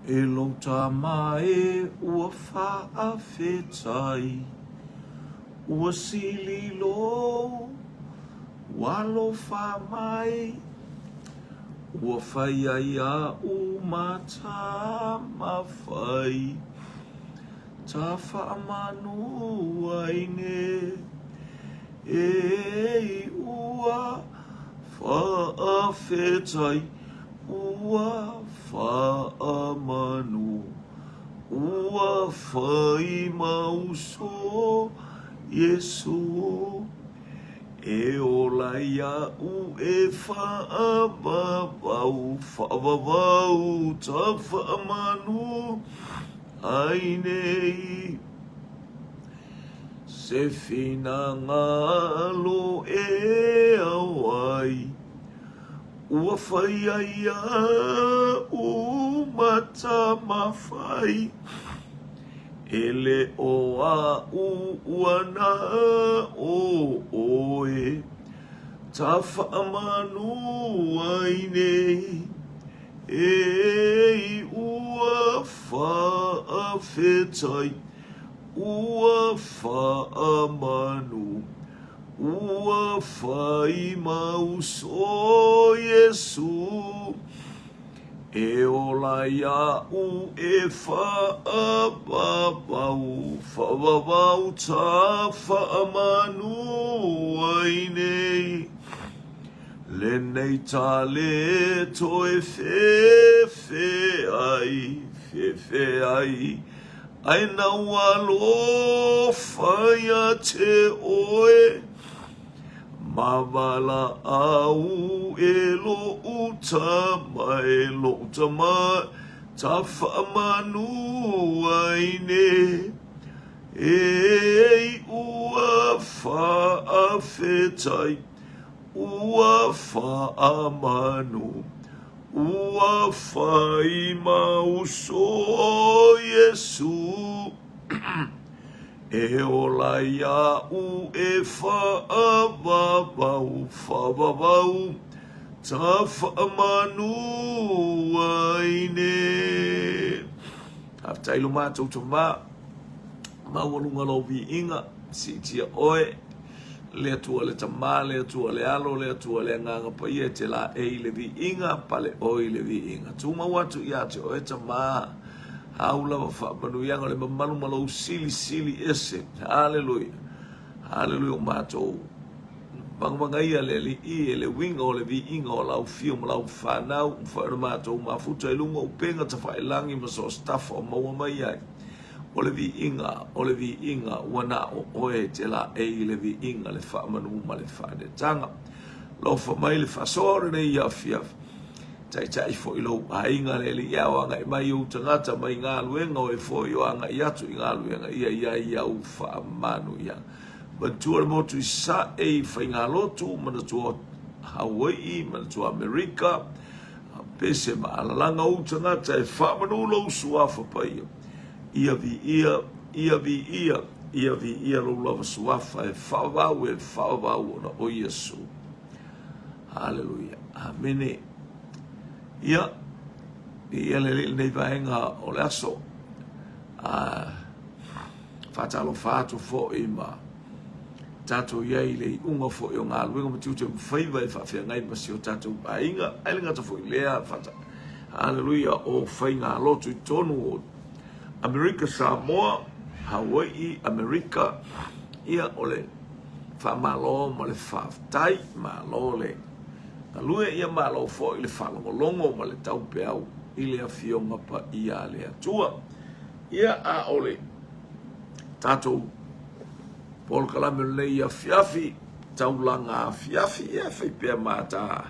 E lou tama e ua faafetai, Ua sili lou alofa mai, Ua fai ai aʻu ma Tamafai, Tafaamanu ai nei, e ua faafetai, Ua faamanu, ua fai ma uso Iesu, E ola iaʻu e faavavau, faavavau tafaamanu ai nei. Se finagalo e ao ai, Ua fai ai aʻu ma Tamafai, E le o aʻu ua na o ʻoe, Tafaamanu ai nei, e Ua faafetai, ua faamanu, Ua fai ma uso Iesu, E ola iaʻu e faavavau, Faavavau tafaamanu ai nei. Lenei taleto e fefe ai, fefe ai, Ae nau alofa ia te oe, Ma valaau e loʻu tama, e loʻu tama, Tafaamanu ai nei, E ua faafetai, ua faamanu, Ua fai ma uso Iesu, E ola iaʻu e faavavau, faavavau, Tafaamanu ai nei. Faafetai lo matou tama, maualuga lou viiga, siitia oe. Le Atua le Tama, le Atua le Alo, le Atua le Agaga Paia e te laei i le viiga, pale oe i le viiga. Tumau atu ia te oe Tama, āu lava faamanuiaga o le mamalu ma lou silisili ese. Haleluia! Haleluia o matou vagavagaia le Alii e le uiga o le viiga o lau fio ma lau fanau, mafai ona matou mafuta i luga o upega tafailagi ma so o se tafa o maua mai ai. O le viiga, o le viiga, ua na o oe e te laei i le viiga, le faamanu ma le faaneetaga. Alofa mai le faasoa o lenei afiafi, taitai foi lou aiga le Alii a o agai mai ou tagata mai galuega o e foi o agai atu i galuega ia i ai au faamanuiaga. Manatua le motu i Sasae i Faigalotu, manatua Hawai'i, manatua Amerika, Pese ma alalaga ou tagata e faamanu lou suafa paia. Ia viia, ia viia, ia viia lou lava suafa e faavavau, e faavavau ona o Iesu. Haleluia. Amene. Ia, viia le Alii i lenei vaega o le aso. A faatalofa atu foi ma tatou i ai i le iuga foi o galuega ma tiute ma faiva e faafeagai ma si o tatou aiga. Ae le gata foi i lea, fata, haleluia, o faigalotu i totonu o Amerika, Samoa, Hawaii, Amerika, ia o le faamalo ma le faafetai, malo le galue, ia malo foi le faalogologo ma le taupeau i le Afioga Paia a le Atua. Ia, a o le tatou polokalame o lenei afiafi, taulaga afiafi, ia e fai pea ma ta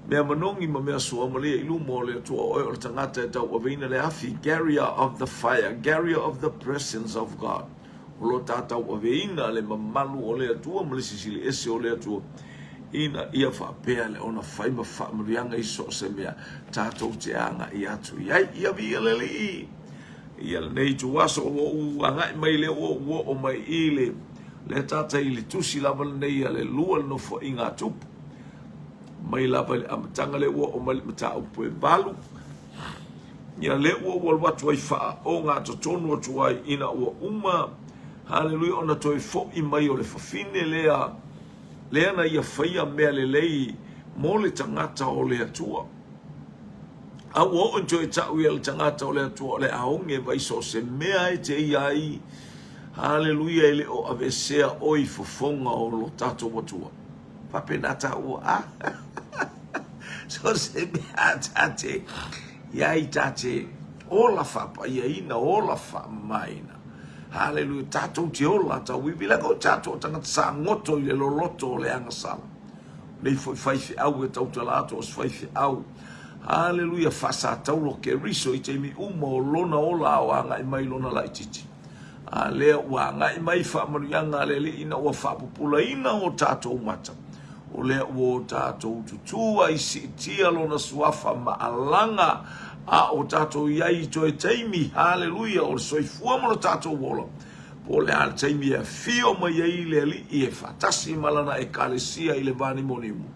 mea manogi ma mea suamalie i luma o le Atua, o oe o le tagata e tauaveina le afi, carrier of the fire, carrier of the presence of God. O lo ta tauaveina le mamalu o le Atua ma le sisili ese o le Atua, ina ia faapea le ona fai ma faamanuiaga i so o se mea tatou te agai atu i ai. Ia viia le Alii! Ia lenei ituaso ua ou agai mai lea ua ou oo mai i le lea tata i le tusi lava lenei a le lua le nofoaiga a Tupu mai lava i le amataga lea ua oo mai le mataupu e valu. Ia lea ua ou alu atu ai faaogatotonu atu ai ina ua uma, haleluia, ona toe fo'i mai o le fafine lea, lea na ia faia mea lelei mo le tagata o le Atua. A ua oo ina toe ta'u ia le tagata o le Atua o le a oge vai so o se mea e te ia ai, haleluia, e le o aveesea oe i fofoga o lo tatou Atua. Faapena taua a so se mea tate iai tate ola faapaiaina ola faamamaina. Haleluia, tatou te ola tauivi leaga o tatou o tagata sagoto i le loloto o le agasala. Nei foi faifeau e tautala atu o se faifeau. Haleluia, faasatauro Keriso i taimi uma o lona ola a o agai mai lona laititi. A lea ua agai mai faamanuiaga a le Alii ina ua faapupulaina o tatou mata, o lea ua o tatou tutū ai siitia Lona Suafa maalaga, a o tatou i ai i toe taimi, haleluia, o le soifua ma lo tatou ola, po o le a le taimi e afio mai ai le Alii e faatasi ma Lana Ekalesia i le vanimonimo.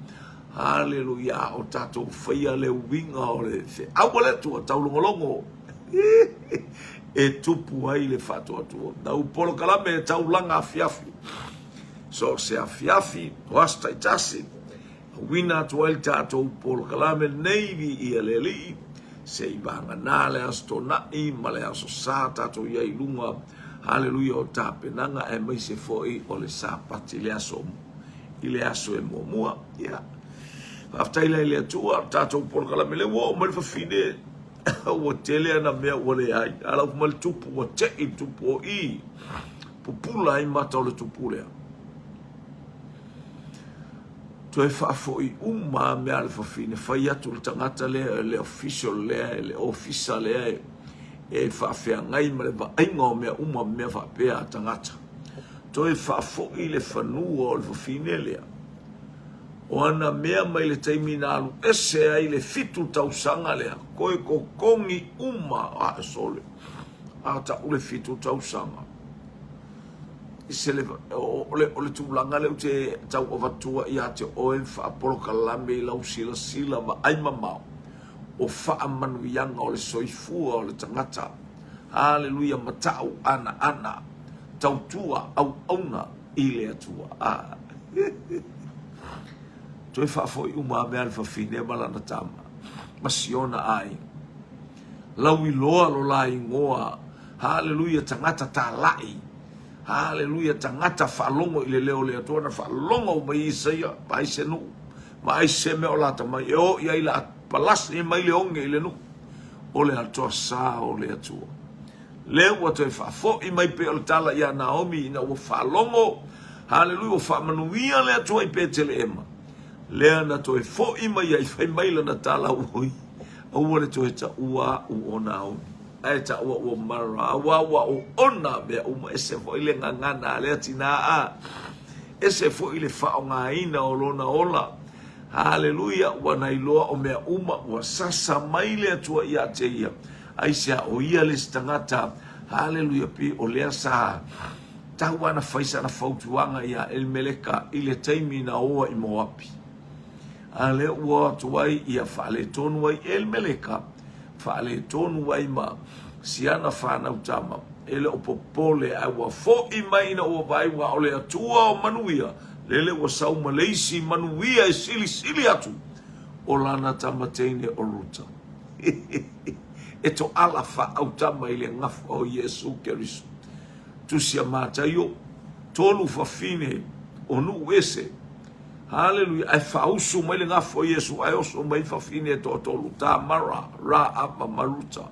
Haleluia, a o tatou faia le uiga o le feau a le Atua taulogologo. e tupu ai le faatuatua. Nau polokalame e taulaga afiafi. So se afiafi o aso taitasi, auina atu ai le tatou polokalame lenei viia le Alii, se i vagana le aso Toonai ma le aso Sa tatou i ai i luga, haleluia, o tapenaga aemaise foi o le Sapati le aso i le aso e muamua. Ia, faafetai la i le Atua, tatou polokalame lea ua oo mai le fafine Ua tele ana mea ua leai. A lau mai le tupu, ua tei le tupu o i. Pupula ai mata o le tupu lea. Toe faafoi uma mea a le fafine. Fai atu le tagata lea, le official lea, le ofisa lea e faafeagai ma le vaaiga o mea uma, mea faapea a tagata. Toe faafoi le fanua o le fafine lea. O ana mea mai le taimi na alu ese ai le fitu tausaga lea, koe totogi uma ae sole, a tau le fitu tausaga. Se le, o, le, o le tulaga lea ou te tau avatua ia te oe faapolokalame i lau silasila vaai mamao, o faamanuiaga o le soifua o le tagata. Haleluia, matau anaana, tautua auauna i le Atua. Ah. Toe faafoi uma mea a le fafine ma lana tama, ma siona aiga. Lauiloa lo la igoa. Haleluia, tagata talai. Haleluia, tagata faalogo i le leo o le Atua. Na faalogo mai Isaia, vaai se nuu, vaai se mea o lata mai. E o i ai la palasi mai le oge i le nuu. O le atoa sa o le Atua. Lea ua toe faafoi mai pei o le tala ia Naomi ina ua faalogo, haleluia, ua faamanuia le Atua i Peteleema. Lea na toe foi mai ai, fai mai lana tala, oi, aua le toe taua a'u o Naomi, ae taua ua Mara, auā ua oona mea uma. Ese foi le gagana a lea tinā a, ese foi le faaaogaina o lona ola. Haleluia, ua na iloa o mea uma, ua sasa mai le Atua ia te ia. Aisea o ia le isi tagata, haleluia, pei o lea sa tau ana fai sana fautuaga iā Elimeleka i le taimi na oa i Moapi. A lea ua o atu ai ia faaletonu ai Elimeleka, faaletonu ai ma siana fanau tama, e le o popole ae ua fo'i mai ina ua vaai ua o le Atua o manuia, lele ua sau ma le isi manuia e silisili atu o lana tama teine o Ruta. E toala faaautama i le gafa o Iesu Keriso. Tusi a Mataio, tolu fafine o nuu ese. Haleluia, ae faausu mai le gafa o Iesu, ae oso mai fafine e toatolu, Tamara, Raaba ma Ruta.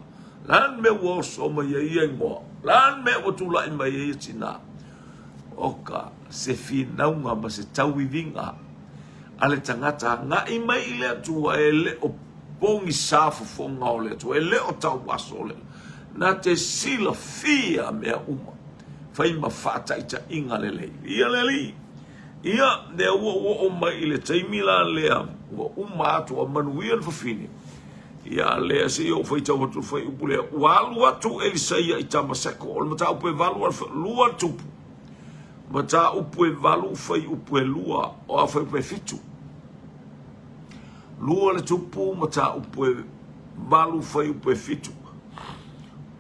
Le a le mea ua oso mai ai ia igoa? Le a le mea ua tulai mai ai ia tinā? Oka, se finauga ma se tauiviga a le tagata agai mai i le Atua e le o pogisa fofoga o le Atua, e le o tauaso le na te silafia mea uma, fai ma faataitaiga lelei. Ia le Alii, ia, lea ua ou oo mai i le taimi la lea, ua uma atu, ua manuia le fafine, ia lea se i ou faitau atu le fuaiupu lea, ua alu atu Elisaia i Tamaseko, o le mataupu e valu, lua le tupu, mataupu e valu, fuaiupu e lua, o a fuaiupu e fitu. Lua le tupu, mataupu e valu, fuaiupu e fitu.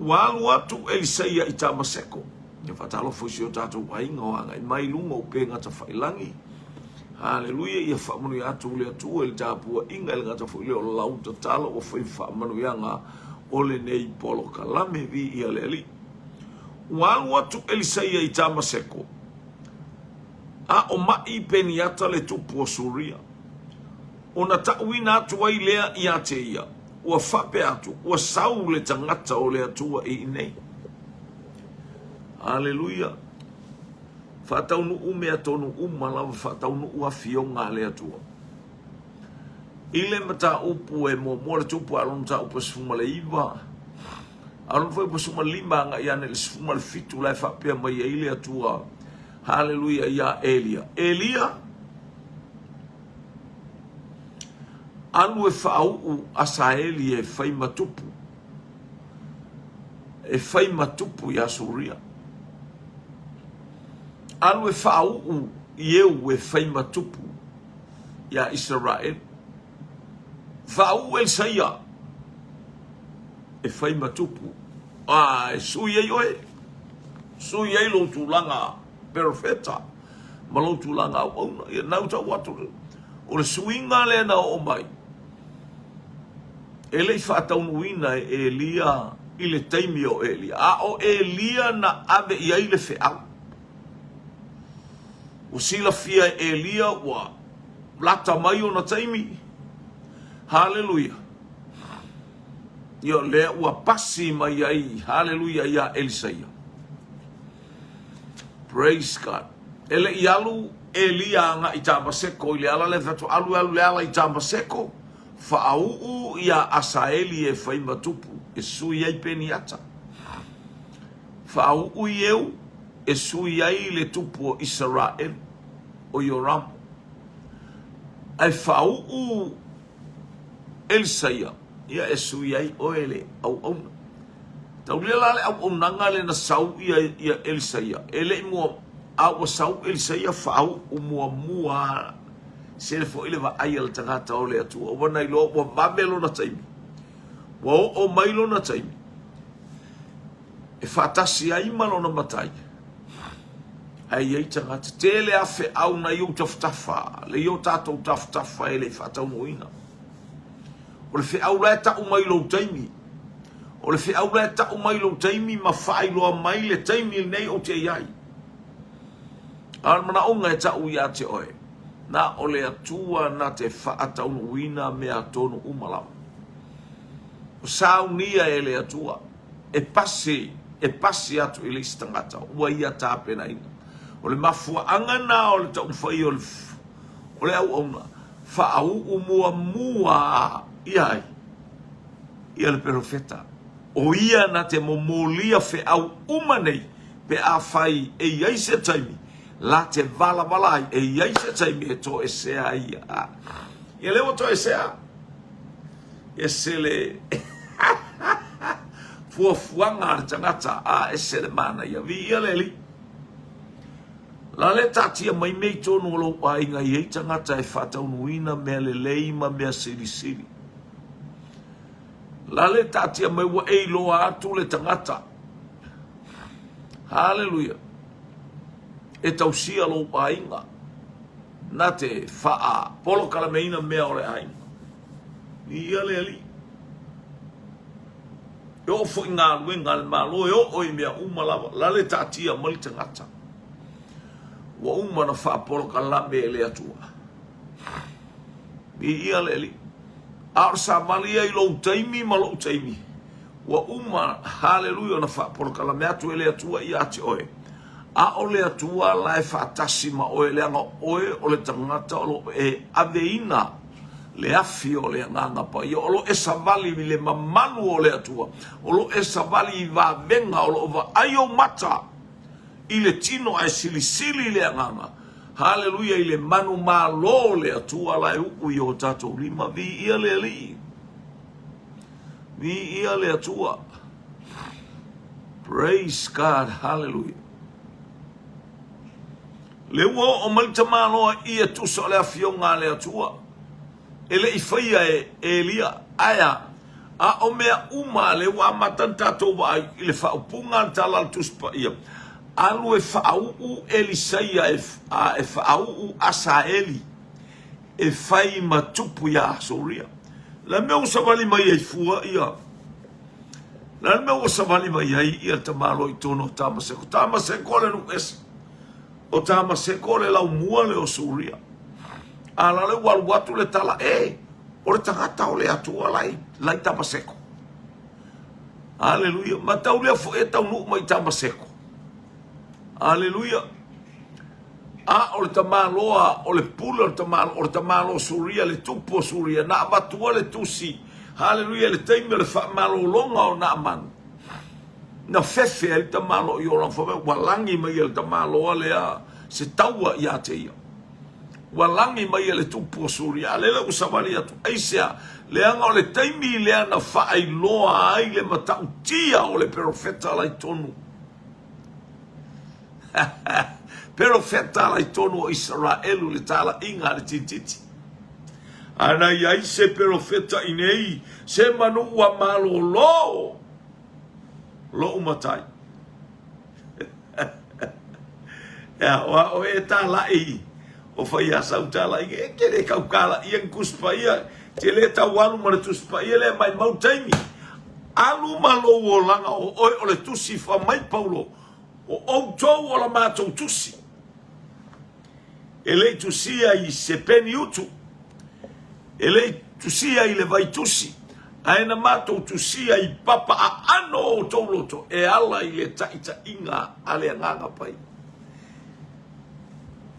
Ua alu atu Elisaia i Tamaseko. Ia faatalofa i si o tatou aiga o agai mai i luga o upega tafailagi. Haleluia, ia faamanuia atu le Atua i le tapuaiga, e le gata foi lea o lau tatalo ua fai faamanuiaga o lenei polokalame. Viia le Alii. Ua alu atu Elisaia i Tamaseko, a o maʻi Peniata le tupu o Suria. Ona taʻuina atu ai lea ia te ia, ua faapea atu, Ua sau le tagata o le Atua i inei. Aleluia! Faataunuu mea tonu uma lava, faataunuu afioga a le Atua. I le mataupu e muamua le tupu a lona mataupu e 19, a lona fuaiupu 15 agai ane i le 17 la e faapea mai ai le Atua, haleluia, iā Elia. Elia, alu e faauu Asaeli e fai ma tupu, e fai ma tupu iā Suria. Alu e faauu Ieu e fai ma tupu iā Isaraelu. Faauu Elisaia e fai ma tupu, a e sui ai oe, sui ai lou tulaga perofeta ma lou tulaga auauna. Ia nau tau atu, o le suiga lea na oo mai, e le i faataunuuina e Elia i le taimi o Elia, a o Elia na ave i ai le feau. Ua silafia e Elia ua lata mai ona taimi. Haleluia. Ia lea ua pasi mai ai, haleluia, ia Elisaia. Praise God. E le i alu Elia agai i Tamaseko i le ala lea, fai atu, alu alu le ala i Tamaseko, faauu ia Asaeli e fai ma tupu, e sui ai Peniata. Faauu Ieu e sui ai le tupu o Isaraelu, o Ioramo. Ae faauu Elisaia, ia e sui ai oe le auauna. Taulia la le auaunaga lea na sau ia, ia Elisaia. E le i mua, a ua sau Elisaia faauu muamua sele foi le vaai a le tagata o le Atua. Ua na iloa ua vave lona taimi. Ua oo mai lona taimi e faatasi ai ma lona matai. Ae i ai tagata tele a feau na i ou tafatafa, le i o tatou tafatafa e le i faataunuuina. O le feau la e tau mai i lou taimi. O le feau la e tau mai i lou taimi ma faailoa mai le taimi lenei ou te i ai. A o le manaoga e tau ia te oe, na o le Atua na te faataunuuina mea tonu uma lava. O saunia e le Atua e pasi, e pasi atu i le isi tagata ua ia tapenaina. O le mafuaaga na o le taumafai o le, o le auauna, faauu muamua ia ai ia le perofeta. O ia na te momolia feau uma nei pe afai e i ai se taimi la te valavala ai, e i ai se taimi e toesea ai ia. Ia lea ua toesea. Ese le fuafuaga a le tagata, a ese le manaia. Viia le Alii. La le taatia mai mea i totonu o lou aiga i ai tagata e faataunuuina mea lelei ma mea silisili. La le taatia mai ua e iloa atu le tagata. Haleluia. E tausia lou aiga. Na te faa polokalameina mea o le aiga. Viia le Alii. E oo foi i galuega a le Malo, e oo i mea uma lava, la le taatia mai le tagata. Ua uma ona faapolokalame e le Atua. Viia le Alii. A o le savali ia i lou taimi ma lou taimi, ua uma, haleluia, ona faapolokalame atu e le Atua ia te oe. A o le Atua la e faatasi ma oe, leaga oe o le tagata o lo o e aveina le afi o le Agaga Paia, o lo o e savali i le mamalu o le Atua, o lo o e savali i vavega, o lo o vaai ou mata i le tino ae silisili le Agaga. Haleluia i le manumalo o le Atua la e uu i o tatou lima. Viia le Alii. Viia le Atua. Praise God. Hallelujah. Le ua oo mai le tamaloa i e tusa o le afioga a le Atua, e le i faia e Elia. Ae a? A o mea uma lea ua amata ona tatou vaai i le faaupuga a le tala a le Tusi Paia, alu e faauu Elisaia e, a, e faauu Asaeli e fai ma tupu iā Soria. Le mea ua savali mai ai fua ia, le mea ua savali mai ai ia le tamaloa i totonu o Tamaseko. Tamaseko o le nuu ese. O Tamaseko o le laumua lea o Suria. A la le ua alu atu le tala, e, o le tagata o le Atua la i, la i Tamaseko. Aleluia. Ma tau lea foi e taunuu mai i Tamaseko. Aleluia. A o le tamaloa, o le pule o le tamaloa, o le tamaloa o Suria, le tupu o Suria, na avatua le tusi, haleluia, i le taimi o le faamalologa o Naamanu. Na fefe ai le tamaloa i ona fai mai, ua lagi mai e le tamaloa lea se taua ia te ia. Ua lagi mai e le tupu o Suria, a lele ua savali atu. Aisea? Leaga o le taimi lea na faailoa ai le matautia o le perofeta la i tonu. Perofeta la i tonu o Isaraelu le talaiga a le tititi. A na i ai se perofeta i nei, se manu ua malolo loʻu matai. Ea, o a oe e tālaʻi o fai a sau tālaʻi, e te le kau kālaʻia ni Tusi Paia, te le tau alu ma le Tusi Paia lea mai mau taimi. Alu ma lou olaga o oe o le tusi fa mai Paulo, o outou o la matou tusi. E le i tusia i se peni utu, e le i tusia i le vaitusi, ae na matou tusia i papa aano o outou loto e ala i le taitaiga a le Agaga Paia.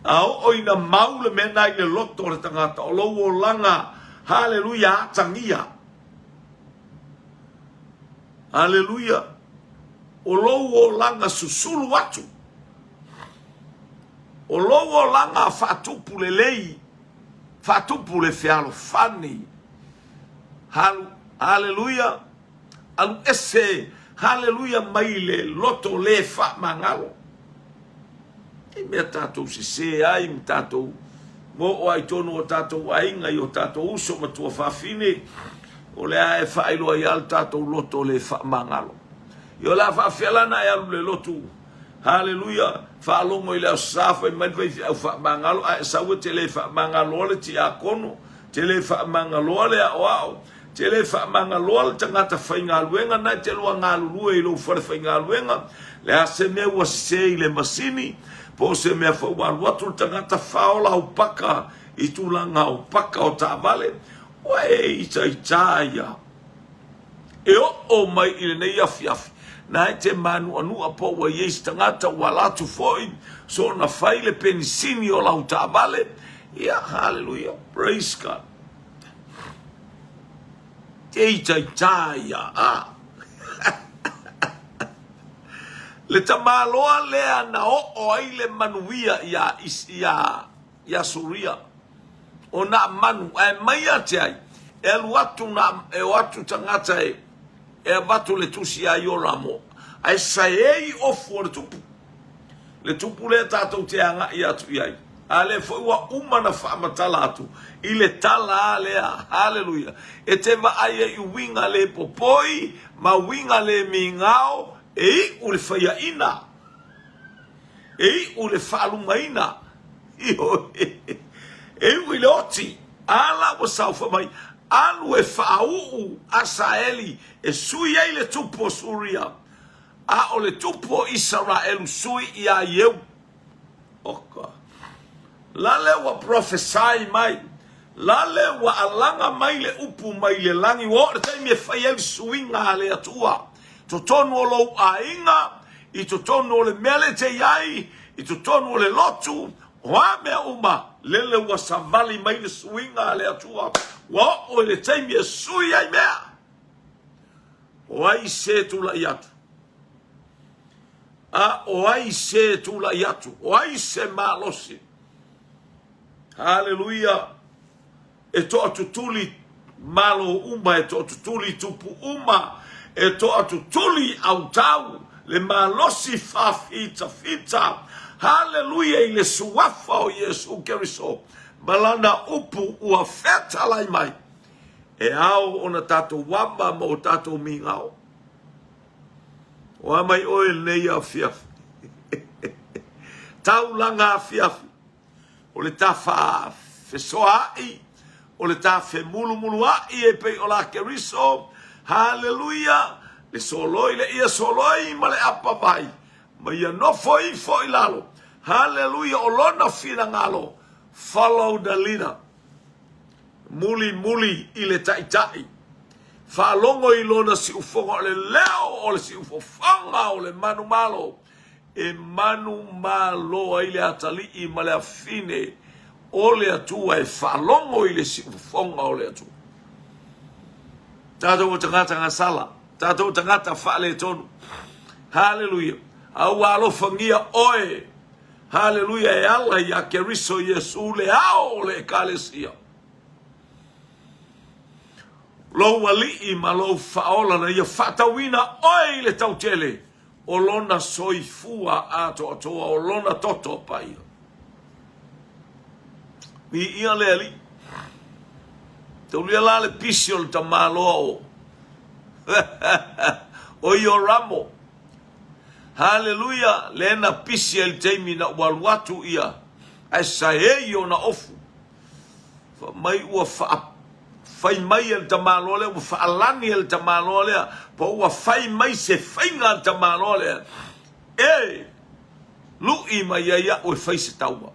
A oo ina mau le mea na i le loto o le tagata, o lou olaga, haleluia, atagia. Haleluia. O lou olaga susulu atu. O lou olaga faatupu lelei, faatupu le fealofani. Halu, haleluia, alu ese, haleluia, mai le loto le faamagalo. I mea tatou sese ai ma tatou oo ai tonu o tatou aiga i o tatou uso ma tuafafine, o lea e faailoa ai le tatou loto le faamagalo. Ia o le a faafefea la ona e alu i le lotu Haleluia! Faalogo i le Aso Sa fai mai le faifeau faamagalo ae sau e te le faamagaloa le tiakono, te le faamagaloa le aoao, te le faamagaloa le tagata faigaluega na e te lua galulue i lou fale faigaluega. Le a se mea ua sese i le masini, po o se mea foi ua alu atu le tagata faaola au paka i tulaga o paka o taavale, ua e itaita ia. E oo mai i lenei afiafi, na e te mānuanua po ua i ai se tagata ua ala atu foi soona fai le penisini o lau taavale. Ia, haleluia, praise God. Te itaita ia, a. Le tamaloa lea na oo ai le manuia ia, ia, ia Suria. O nā manu, ae mai ia te ai, e alu atu nā, e o atu tagata e, e avatu le tusi ia Ioramo, ae saei ofu o le tupu. Le tupu lea tatou te agai atu i ai. A lea foi ua uma na faamatala atu i le tala a lea, haleluia, e te vaai ai i uiga le popoi ma uiga le migao e iu le faiaina. E iu le faalumaina, ioe, e iu i le oti, a la ua saofa mai, alu e faauu Asaeli e sui ai le tupu o Suria, a o le tupu o Isaraelu sui iā Ieu. Oka. La lea ua prophesy mai, la lea ua alaga mai le upu mai le lagi, ua oo le taimi e fai ai le suiga a le Atua. Totonu o lou aiga, i totonu o le mea lea e te i ai, i totonu o le lotu, o a mea uma, lele ua savali mai le suiga a le Atua, ua oo i le taimi e sui ai mea. O ai se tulai atu? A o ai se tulai atu? O ai se malosi? Haleluia! E toatutuli malo uma, e toatutuli tupu uma, e toatutuli autau, le malosi faafitafita. Haleluia i le suafa o Iesu Keriso ma lana upu ua fetalai mai. E ao ona tatou ama ma o tatou migao. O a mai oe lenei afiafi. Taulaga afiafi. O le ta faafesoaai, o le ta femulumuluai e pei o la Keriso. Haleluia! Le soloi le ia soloi ma le apavai, ma ia nofo ifo i lalo. Haleluia! O lona finagalo, follow the leader. Mulimuli i le taitai. Faalogo i lona siufofoga, o le leo o le siufofoga o le manumalo e manumalo ai le atalii ma le afine o le Atua e faalogo i le siufofoga o le Atua. Tatou o tagata gasala, tatou o tagata faaletonu. Haleluia. A ua alofagia oe, haleluia, e ala ia Keriso Iesu le ao o le Ekalesia. Lou alii ma lou faaola na ia faatauina oe i le tautele o lona soifua atoatoa, o lona toto paia. Viia le Alii. Taulia la le pisi o le tamaloa o o Ioramo. Haleluia, le na pisi ai le taimi na ua alu atu ia, ae saei ona ofu. Fa mai ua faa fai mai e le tamaloa lea, ua faalani e le tamaloa lea, po ua fai mai se faiga a le tamaloa lea, e lu'i mai ai au e fai se taua.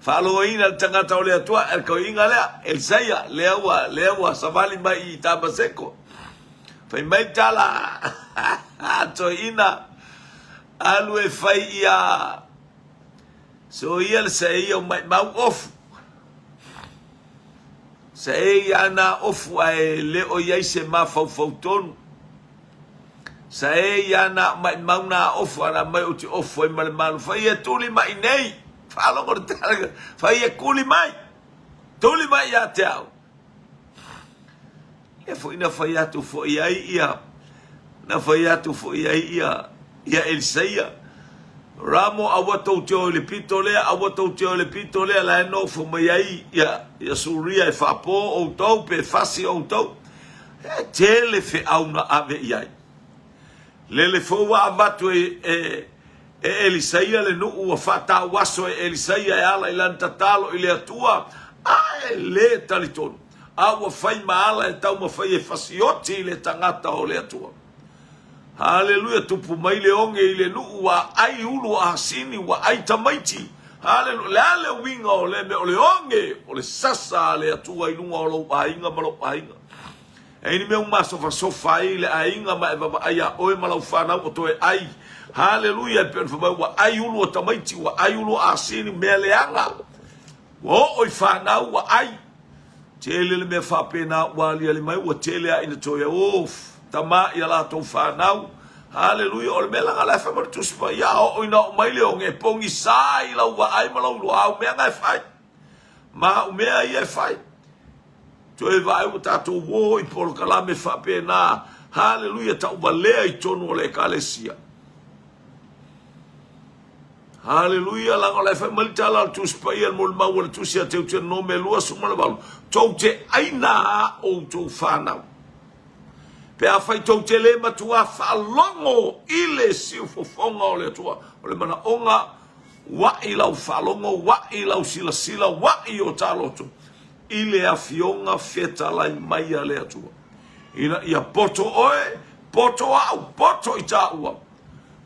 Faalogoina le tagata o le Atua, e le toeaina lea, Elisaia, lea ua, lea ua savali mai i Tamaseko. Fai mai tala a toeaina, alu e fai ia soia le saeia o maimau ofu. Saei ana ofu ae le o i ai se mafaufau tonu. Saei ana maimau na ofu ana mai o te ofu ai ma le malu. Fai e tuli mai nei. Faalogo le tala. Fai e kuli mai. Tuli mai ia te au. Lea foi na fai atu foi ai ia, na fai atu foi ai ia, ia Elisaia, Ramo aua tou te o i le pito lea, aua tou te o i le pito lea, la e nofo mai ai ia, ia Suria e faapo outou pe fasi outou. E tele feau na ave i ai. Lele foi ua avatu e, e, e Elisaia le nuu ua faatauaso e Elisaia e ala i lana tatalo i le Atua, ae le talitonu. A ua fai ma ala e taumafai e fasioti i le tagata o le Atua. Haleluia, tupu mai le oge i le nuu, ua ai ulu asini, ua ai tamaiti. Haleluia, le a le uiga o lea mea o le oge, o le sasa a le Atua i luga o lou aiga ma lou aiga. E ai ni mea ua masofasofa ai le aiga ma e vavaai iā oe ma lau fanau o toe ai. Haleluia, e pei ona fai mai ua ai ulu o tamaiti, ua ai ulu o asini, mea leaga. Ua oo i fanau ua ai. Tele le mea faapena ua aliali mai, ua tele a ina toe o tama i a latou fanau. Haleluia, o le mea laga la e fai mai le Tusi Paia, a oo ina oo mai le oge, e pogisa i lau vaai ma lau iloa, au mea na e fai. Ma au mea ia e fai. Toe vaai ua tatou o i polokalame faapena. Haleluia, tauvalea i totonu o le Ekalesia. Haleluia, laga o la e fai mai le tala a le Tusi Paia, le molimau a le Tusi a Teuteronome 28, tou te aina a outou fanau. Pe afai tou te le matuā faalogo i le siufofoga o le Atua, o le manaoga, ua'i lau faalogo, ua'i lau silasila, ua'i o ta loto i le afioga fetalai mai a le Atua. Ina ia poto oe, poto au, poto i tāua.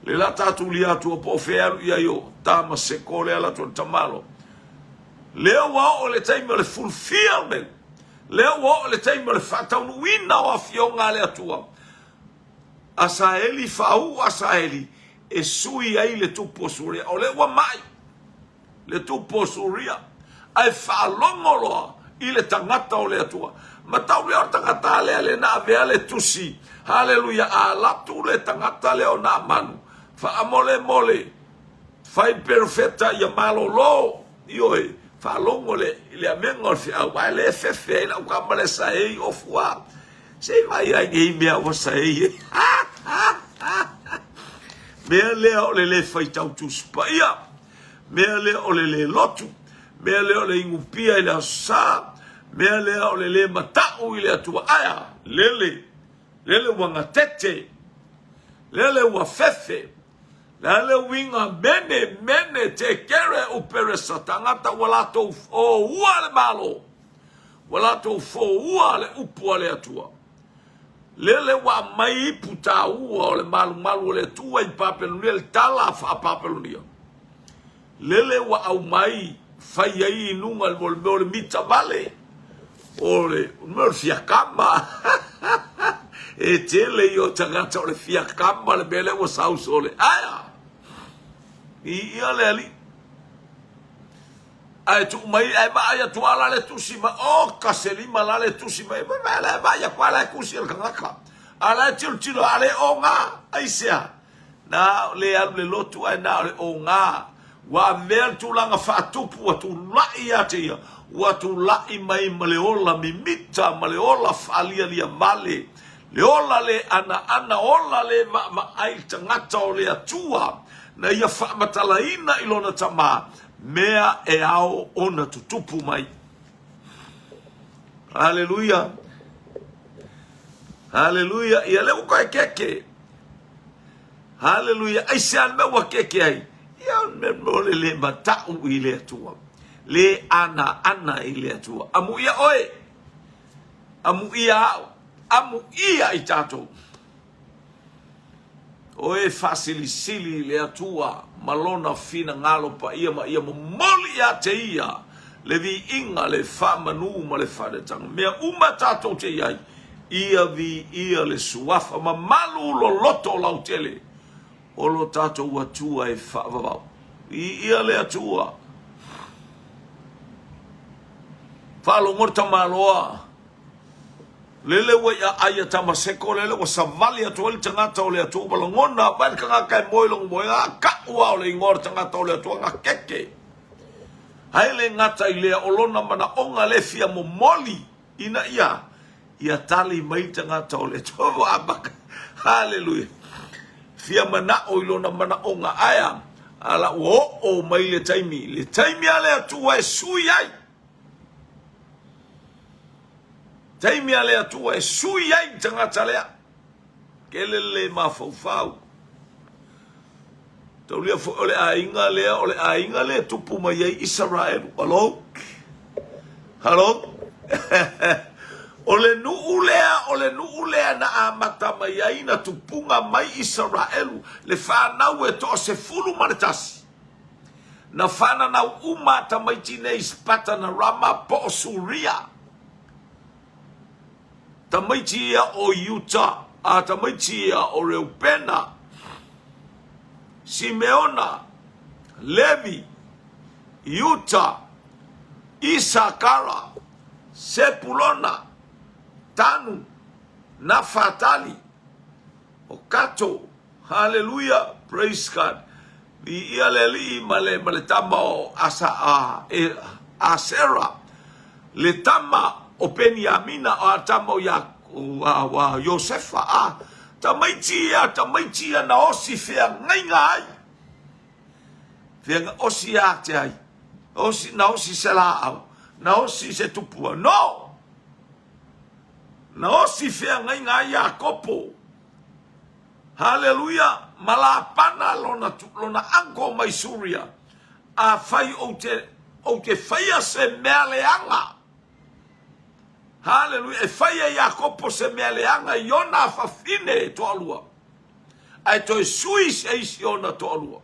Le la tatou lia atua po o fea alu i ai o Tamaseko le ala atu o le tamalo. Lea ua oo le taimi o le fulfillment. Lea ua oo le taimi o le faataunuuina o afioga a le Atua. Asaeli faauu Asaeli e sui ai le tupu o Suria. O lea ua mai. le tupu o Suria, ae faalogo loa i le tagata o le Atua. Matau lea o le tagata lea le na avea le tusi, haleluia, a latu le tagata lea o Naamanu, faamolemole, fai perofeta ia malolo, ioe, faalogo le, le avega o le feau, ae le fefe ai lau kama le saei ofu a. Se i vai ai nei mea ua saei ai. Mea lea o le le faitau Tusi Paia, mea lea o le le lotu, mea lea o le inupia i le Aso Sa, Mea lea o le le mata'u i le Atua. Ae a? Lele, lele ua gatete, lele ua fefe. Le a le uiga mene, mene, tekere, uperesa, tagata ua latou foua le Malo, ua latou foua le upu a le Atua. Lele ua aumai ipu taua o le malumalu o le Atua i Papelonia, le tala faa-Papelonia. Lele ua aumai fai ai inuga mo le mea o le mita vale, o le mea o le fiakama. E tele ia o tagata o le fiakama le mea lea ua sau sole. Ae a? Viia le Alii. Ae tuu mai, ae vaai atu lava la le tusi mai, oka se lima la le tusi mai, vaai la e vaai atu lava la e tusi e le tagata. A la e tilotilo, a le oga, aisea? Na o le alu le lotu ae na o le oga. Ua avea le tulaga faatupu ua tulai ia te ia, ua tulai mai ma le ola mimita ma le ola faalialia vale, le ola le anaana, ola le vaavaai le tagata o le Atua na ia faamatalaina i lona tama mea e ao ona tutupu mai. Haleluia! Haleluia! Ia lea ua toe keke. Haleluia! Aisea le mea ua keke ai? Ia o le mea o le le mata'u i le Atua, le anaana i le Atua. Amuia oe, amuia au, amuia i tatou. O e faasilisili i le Atua ma Lona finagalo paia ma ia momoli ia te Ia le viiga, le faamanu ma le faaneetaga. Mea uma tatou te i ai, ia viia le Suafa mamalu loloto lautele o lo tatou Atua e faavavau. Viia le Atua. Faalogo le tamaloa. Lele ua i aai a Tamaseko, lele ua savali atu ai le tagata o le Atua, ua lagona mai le tagata e moe lona moega, a ka'u lava o le igoa o le tagata o le Atua, na keke. Ae le gata i lea, o lona manaoga le fia momoli ina ia ia tali mai le tagata o le Atua. Ua amata. Haleluia. Fia mana'o i lona manaoga, ae a? A la ua oo mai le taimi, le taimi a le Atua e sui ai. Taimi a le Atua e sui ai le tagata lea. Kele le mafaufau. Taulia foi o le aiga lea, o le aiga lea e tupu mai ai Isaraelu. Hello? Hello? O le nuu lea, o le nuu lea na amata mai ai na tupuga mai Isaraelu, le fanau e toa 11. Na fananau uma tamaiti nei Spatanarama po o Suria. Tamaiti ia o Iuta, a tamaiti ia o Reupena, Simeona, Levi, Iuta, Isakara, Sepulona, Tanu, Nafatali, o Kato, Haleluia, praise God. Viia le Alii ma le, ma le tama o Asa, a, e, Asera, le tama o Peniamina, o a tama o ia, o, a, o Iosefa, a, tamaiti ia, tamaiti ia na osi feagaiga ai. Feaga, osi ia te ai. Osi, na osi se laau, na osi se tupua. No! Na osi feagaiga ai Iakopo. Haleluia! Ma Lapana lona, lona uncle mai Suria. Afai ou te, ou te faia se mea leaga. Haleluia! E fai e Iakopo se mea leaga i ona afafine e toalua. Ae toe sui se isi ona toalua.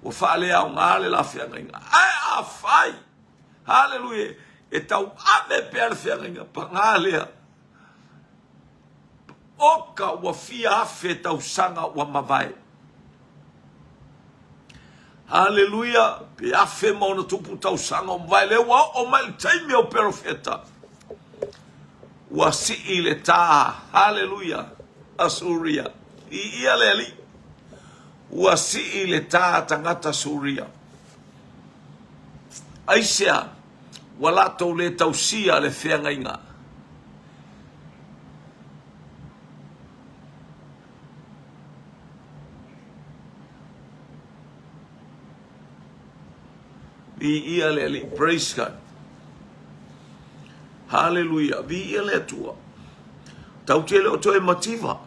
Ua faaleaoga le la feagaiga. Ae afai, haleluia, e tauave pea le feagaiga, paga lea. Oka ua fia afe tausaga ua mavae. Haleluia, pe afe ma ona tupu tausaga ua mavae, lea ua oo mai le taimi o perofeta. Ua sii le tā, haleluia, Asuria, viia le Alii. Ua sii le tā tagata Suria. Aisea, ua latou le tausia le feagaiga. Viia le Alii. Praise God. Haleluia, viia le Atua. Tatou te le o toe mativa.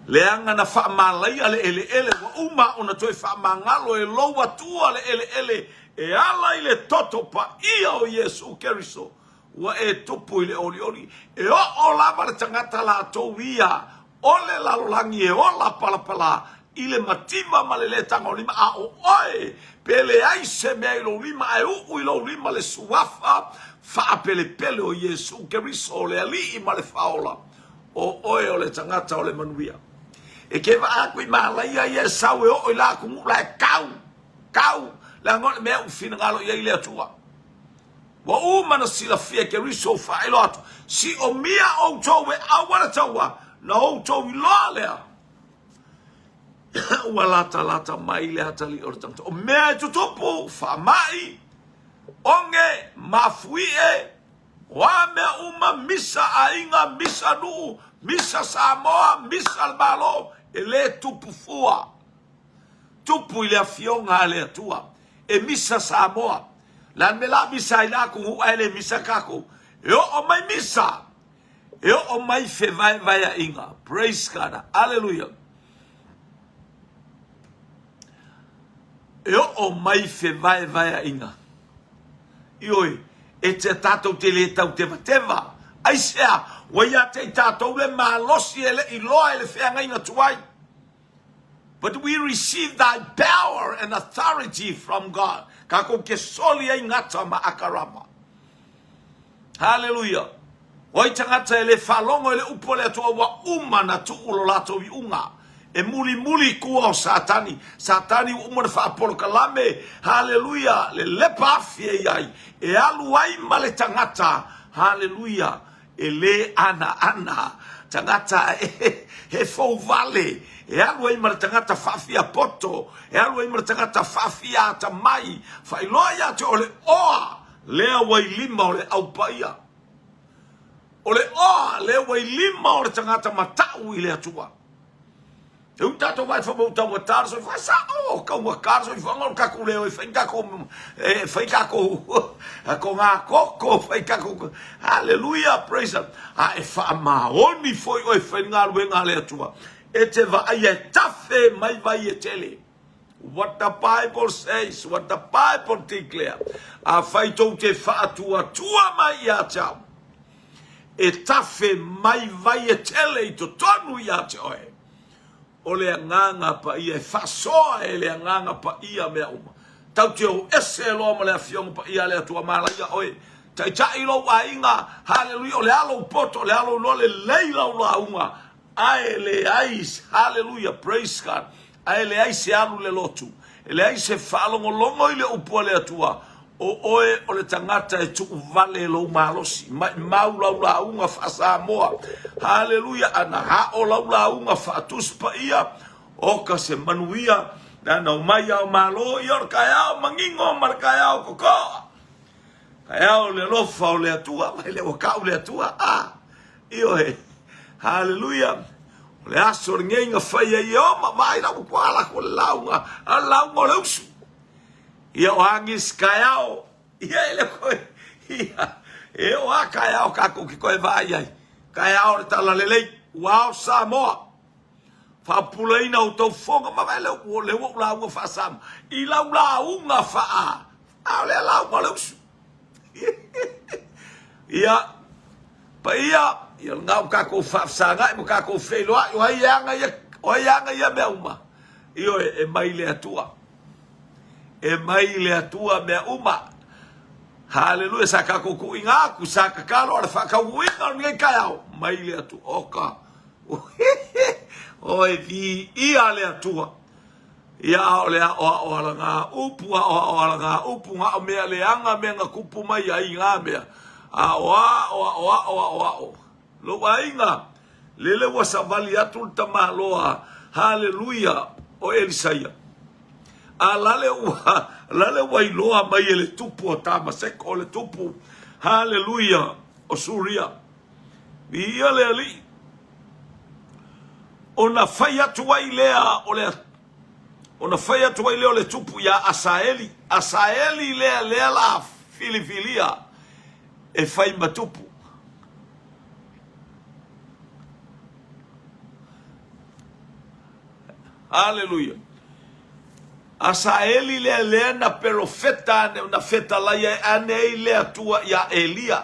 Leaga na faamalaia le eleele ua uma ona toe faamagalo e lou Atua le eleele e ala i le toto paia o Iesu Keriso. Ua e tupu i le olioli. E oo lava le tagata latou ia o le lalolagi e ola palapala i le mativa ma le le tagolima, a o oe, pe leai se mea i lou lima, ae uu i lou lima le suafa faapelepele o Iesu Keriso, o le Alii ma le Faaola, o oe o le tagata o le manuia. E ke vaa aku i Malaia ia e sau e oo i la atunuu la e kau, kau, leaga o le mea ua finagalo i ai le Atua. Ua uma na silafia e Keriso faailoa atu, siomia outou e aua le taua, na outou iloa lea ua latalata mai le atalii o le tagata. O mea e tutupu, faamai, oge, mafuie, o a mea uma, misa aiga, misa nuu, misa Samoa, misa le Malo, e le tupu fua. Tupu i le afioga a le Atua. E misa Samoa. Le a le mea la misa ai la atunuu ae le misa tatou. E oo mai misa, e oo mai fevaevaeaiga. Praise God. Hallelujah. E oo mai fevaevaeaiga. Ioe, e te tatou te le tau tevateva. Aisea, ua ia te i tatou le malosi e le i loa e le feagaiga tuai. But we receive thy power and authority from God. Kākou ke soli ai gata ma akarama. Hallelujah. O ai tagata e le faalogo i le upu a le Atua ua uma na tuu lo latou iuga. E mulimuli i tua o Satani. Satani ua uma na faapolokalame. Hallelujah. Le lepa afi e iai. E alu ai ma le tagata. Hallelujah. E le anaana tagata he fou vale, e alu ai ma le tagata faafia poto, e alu ai ma le tagata faafia atamai, faailoa ia te o le oa lea ua i lima o le au paia. O le oa lea ua i lima o le tagata matau i le Atua. E ui tatou vaai fai taugata le soifuaga, sao taugata le soifuaga o le tatou le o e fai ni tatou e fai tatou toga koko, fai tatou hallelujah praise God. A e faamaoni foi oe e fai le galuega a le Atua, e te vaaia e tafe mai vai e tele. What the Bible says, what the Bible declare. Afai tou te faatuatua mai ia te au, e tafe mai vai e tele i totonu ia te oe. O le Agaga Paia e faasoa e le Agaga Paia mea uma. Tau te o ese loa ma le Afioga Paia a le Atua Malaia oe. Taitai lou aiga, haleluia, o le a lou poto, o le a lou iloa, lelei lau lauga, ae leai, haleluia, praise God, ae leai se alu i le lotu, e leai se faalogologo i le upu a le Atua, O oe o le tagata e tuu vale lou malosi, maimau lau lauga faa-Samoa. Haleluia! Ana hao lau lauga faa-Tusi Paia, oka se manuia, nana o mai ao malo, ia o le kaeao mangingo ma le kaeao kokoa. Kaeao le alofa o le Atua, mai le ua kau le Atua, a, ioe, haleluia. O le aso lenei na fai ai e oma, vaai lau ua ala ko le lauga, a le lauga o le usu. Ia o agis kaeao, ia e le koe, ia, e o a kaeao kākou ke koe vaai ai. Kaeao le tala lelei, ua ao Samoa. Faapupulaina outou fofoga ma vae le ua le ua lauga faa-Samoa. I lau lauga faa, a o lea lauga o le usu. Ia, paia, ia lena ua kākou faafesagai ma kākou feiloai, o ai e aga ia, o ai e aga ia mea uma. Ioe, e mai le Atua. E mai le Atua mea uma. Haleluia, sa kākou kuʻiga aku, sa kakalo a le whakauuina o lenei kaeao. Mai le Atua. O ka. Oi, vi ia le Atua. Ia a o le ao ao ala ngā upu, ao ao ala ngā upu, ngā o mea leanga mea ngā kupu mai ai ngā mea. Ao ao ao ao ao ao. Lou aiga, lele ua savali atu le tamaloa, haleluia, o Elisaia. A lale ua, lale ua iloa mai e le tupu o Tamaseko, o le tupu, haleluia, o Suria. Viia le Alii. Ona fai atu ai lea o le ona fai atu ai lea o le tupu iā Asaeli. Asaeli lea lea la filifilia. e fai ma tupu. Aleluia. Asaeli lea lea na perofeta ane na fetalai ai ane ai le Atua iā Elia,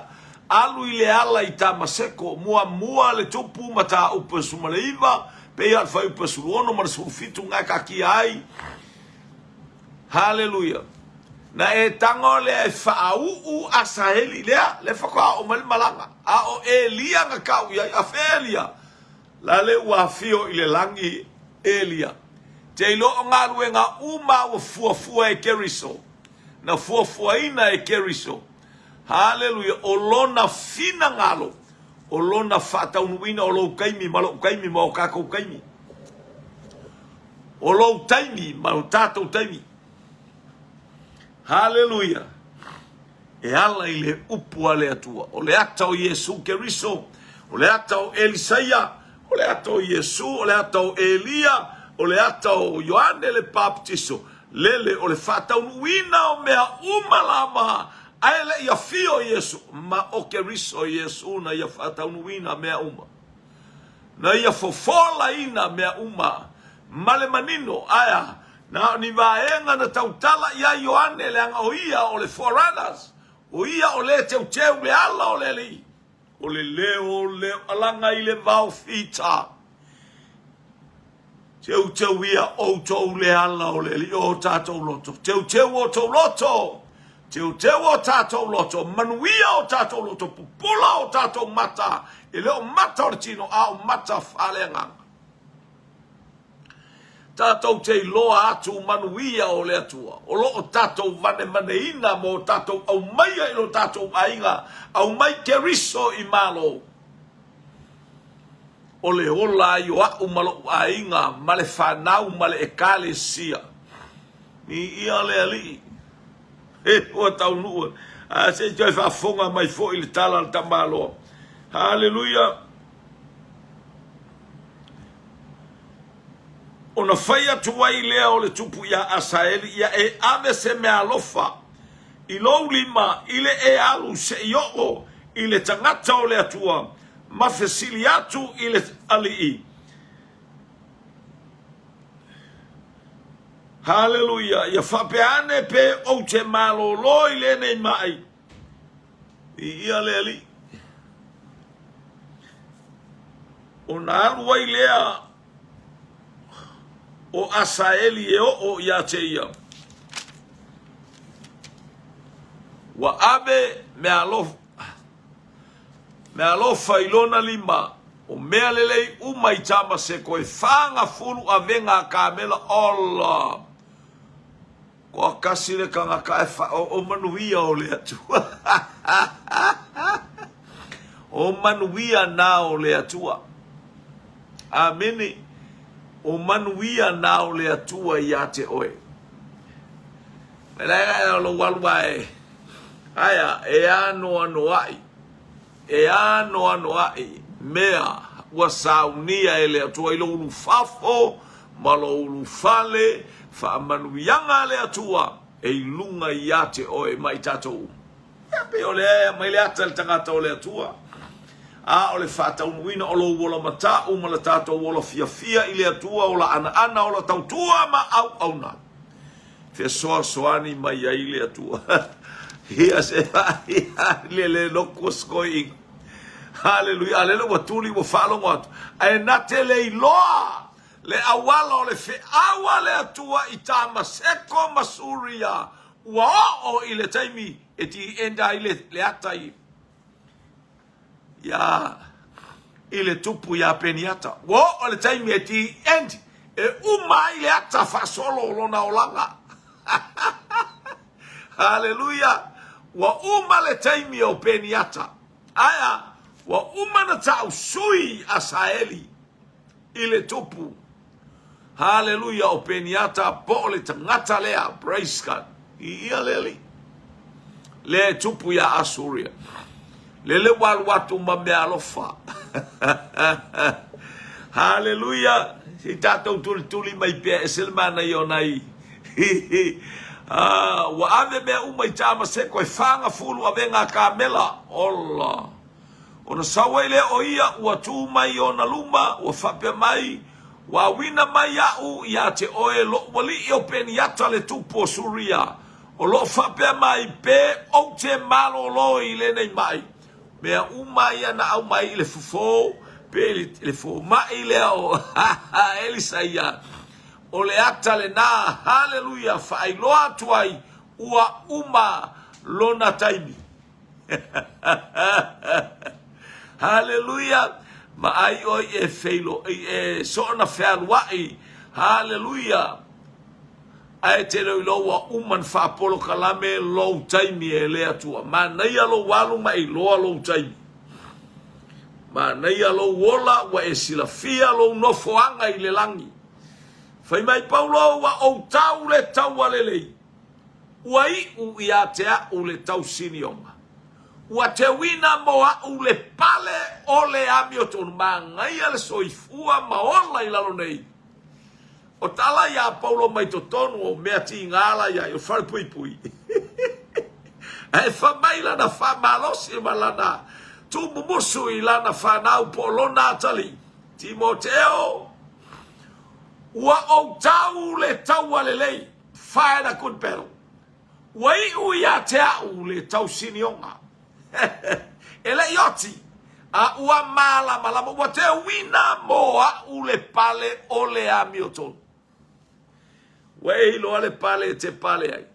alu i le ala i Tamaseko, muamua le tupu mataupu e 19, pei a o le fuaiupu e 16 ma le 17 nga e kakia ai. Haleluia. Na e tago lea e faauu Asaeli lea, lea faatoa oo mai le malaga. A o Elia na tau i ai, a fea Elia? La le ua afio i le lagi Elia. Te iloa o galuega uma ua fuafua e Keriso. Na fuafuaina e Keriso. Haleluia. O lona finagalo, o lona faataunuuina o lou taimi ma lou taimi ma o tatou taimi. O lou taimi ma o tatou taimi. Haleluia. E ala i le upu a le Atua. O le ata o Iesu Keriso, o le ata o Elisaia, o le ata o Iesu, o le ata o Elia, o le ata o Ioane le Papatiso, lele o le faataunuuina o mea uma lava, ae le i afio Iesu, ma o Keriso Iesu na ia faataunuuina mea uma. Na ia fofolaina mea uma ma le manino, ae a? Na o ni vaega na tautala i ai Ioane, leaga o ia o le Forerunners, o ia o le teuteu le ala o le Alii. O le leo o le alaga i le vao fita. Teuteu ia outou le ala o le Alii, o tatou loto. Teuteu o tou loto. Teuteu o tatou loto, manuia o tatou loto, pupula o tatou mata, e le o mata o le tino, a o mata faaleagaga. Tatou te iloa atu manuia o le Atua o lo o tatou vanevaneina ma o tatou aumaia i lo tatou aiga, aumai Keriso i Malo. O le ola ai o a'u ma lo'u aiga ma le fanau ma le Ekalesia. Viia le Alii. He ua taunuu. A se i toe faafofoga mai foi le tala a le tamaloa. Haleluia. Ona fai atu ai lea o le tupu iā Asaeli, ia e ave se meaalofa i lou lima i le e alu se i oo i le tagata o le Atua, ma fesili atu i le alii. Haleluia! Ia faapea ane pe ou te malōlō i lenei maʻi. Viia le Alii. Ona alu ai lea o Asaeli e oo iā te ia. Ua ave meaalofa i lona lima, o mea lelei uma i Tamaseko e 40 avega a kamela. Ola! Toatasi le tagata ae o manuia o le Atua. O manuia na o le Atua. Amene. O manuia na o le Atua ia te oe. Mea o lou alu ae, aea, e anoanoai, e anoanoai mea ua saunia e le Atua i lou ulufafo ma lou ulufale, faamanuiaga a le Atua e i luga ia te oe ma i tatou uma. Ia pei o lea e aumai le ata i le tagata o le Atua, a o le faataunuuina o lou ola matau ma le tatou ola fiafia i le Atua, ola anaana, ola tautua ma auauna. Fesoasoani mai ai le Atua. Ia se le le loku o sikoiina. Haleluia. A lele ua tuli ua faalogo atu. Ae na te le iloa le auala o le feau a le Atua i Tamaseko ma Suria ua oo i le taimi e ti enda ai le, le ata i ia i le tupu iā Peniata. Ua oo le taimi e ti end e uma ai le ata faasolo o lona olaga. Haleluia! Ua uma le taimi o Peniata. Ae a? Ua uma na ta'u sui a Saeli i le tupu. Haleluia! O Peniata po o le tagata lea. Praise God. I ia le alii. Lea e tupu iā Asuria. Lele ua alu atu ma mea alofa. Haleluia! Se i tatou tulituli mai pea, ese le manaia o nai. Ua ave mea uma i Tamaseko e fagafulu avega a kamela. Ola! Ona sau ai lea o ia, ua tu mai i ona luma, ua faapea mai, Ua auina mai aʻu ia te oe loʻu alii o Peniata le tupu o Suria, o loo faapea mai, pe ou te malolo i lenei maʻi. Mea uma ia na aumai i le fofo, pe i le fomai lea o Elisa ia, o le ata lena, haleluia, faailoa atu ai ua uma lona taimi. Haleluia! Vaai ʻoe i e feiloai e soona fealuai. Haleluia! Ae te le iloa ua uma na faapolokalame lou taimi e le Atua. Manaia lou alu ma e iloa lou taimi. Manaia lou ola ua e silafia lou nofoaga i le lagi. Fai mai Paulo ua ou tau le taua lelei. Ua iu ia te a'u le tausinioga. Ua teuina mo a'u le pale o le amiotonu. Manaia le soifua ma ola i lalo nei. O tala ia Paulo mai totonu o mea tiga la ia i o falepuipui. Ae fa mai lana faamalosi ma lana tuumumusu i lana fanau po o lona atalii, Timoteo, ua ou tau le taua lelei. Fight a good battle. Ua iu ia te a'u le tausinioga. E le i oti, a ua malamalama, ua teuina mo a'u le pale o le amiotonu. Ua e iloa le pale e te pale ai.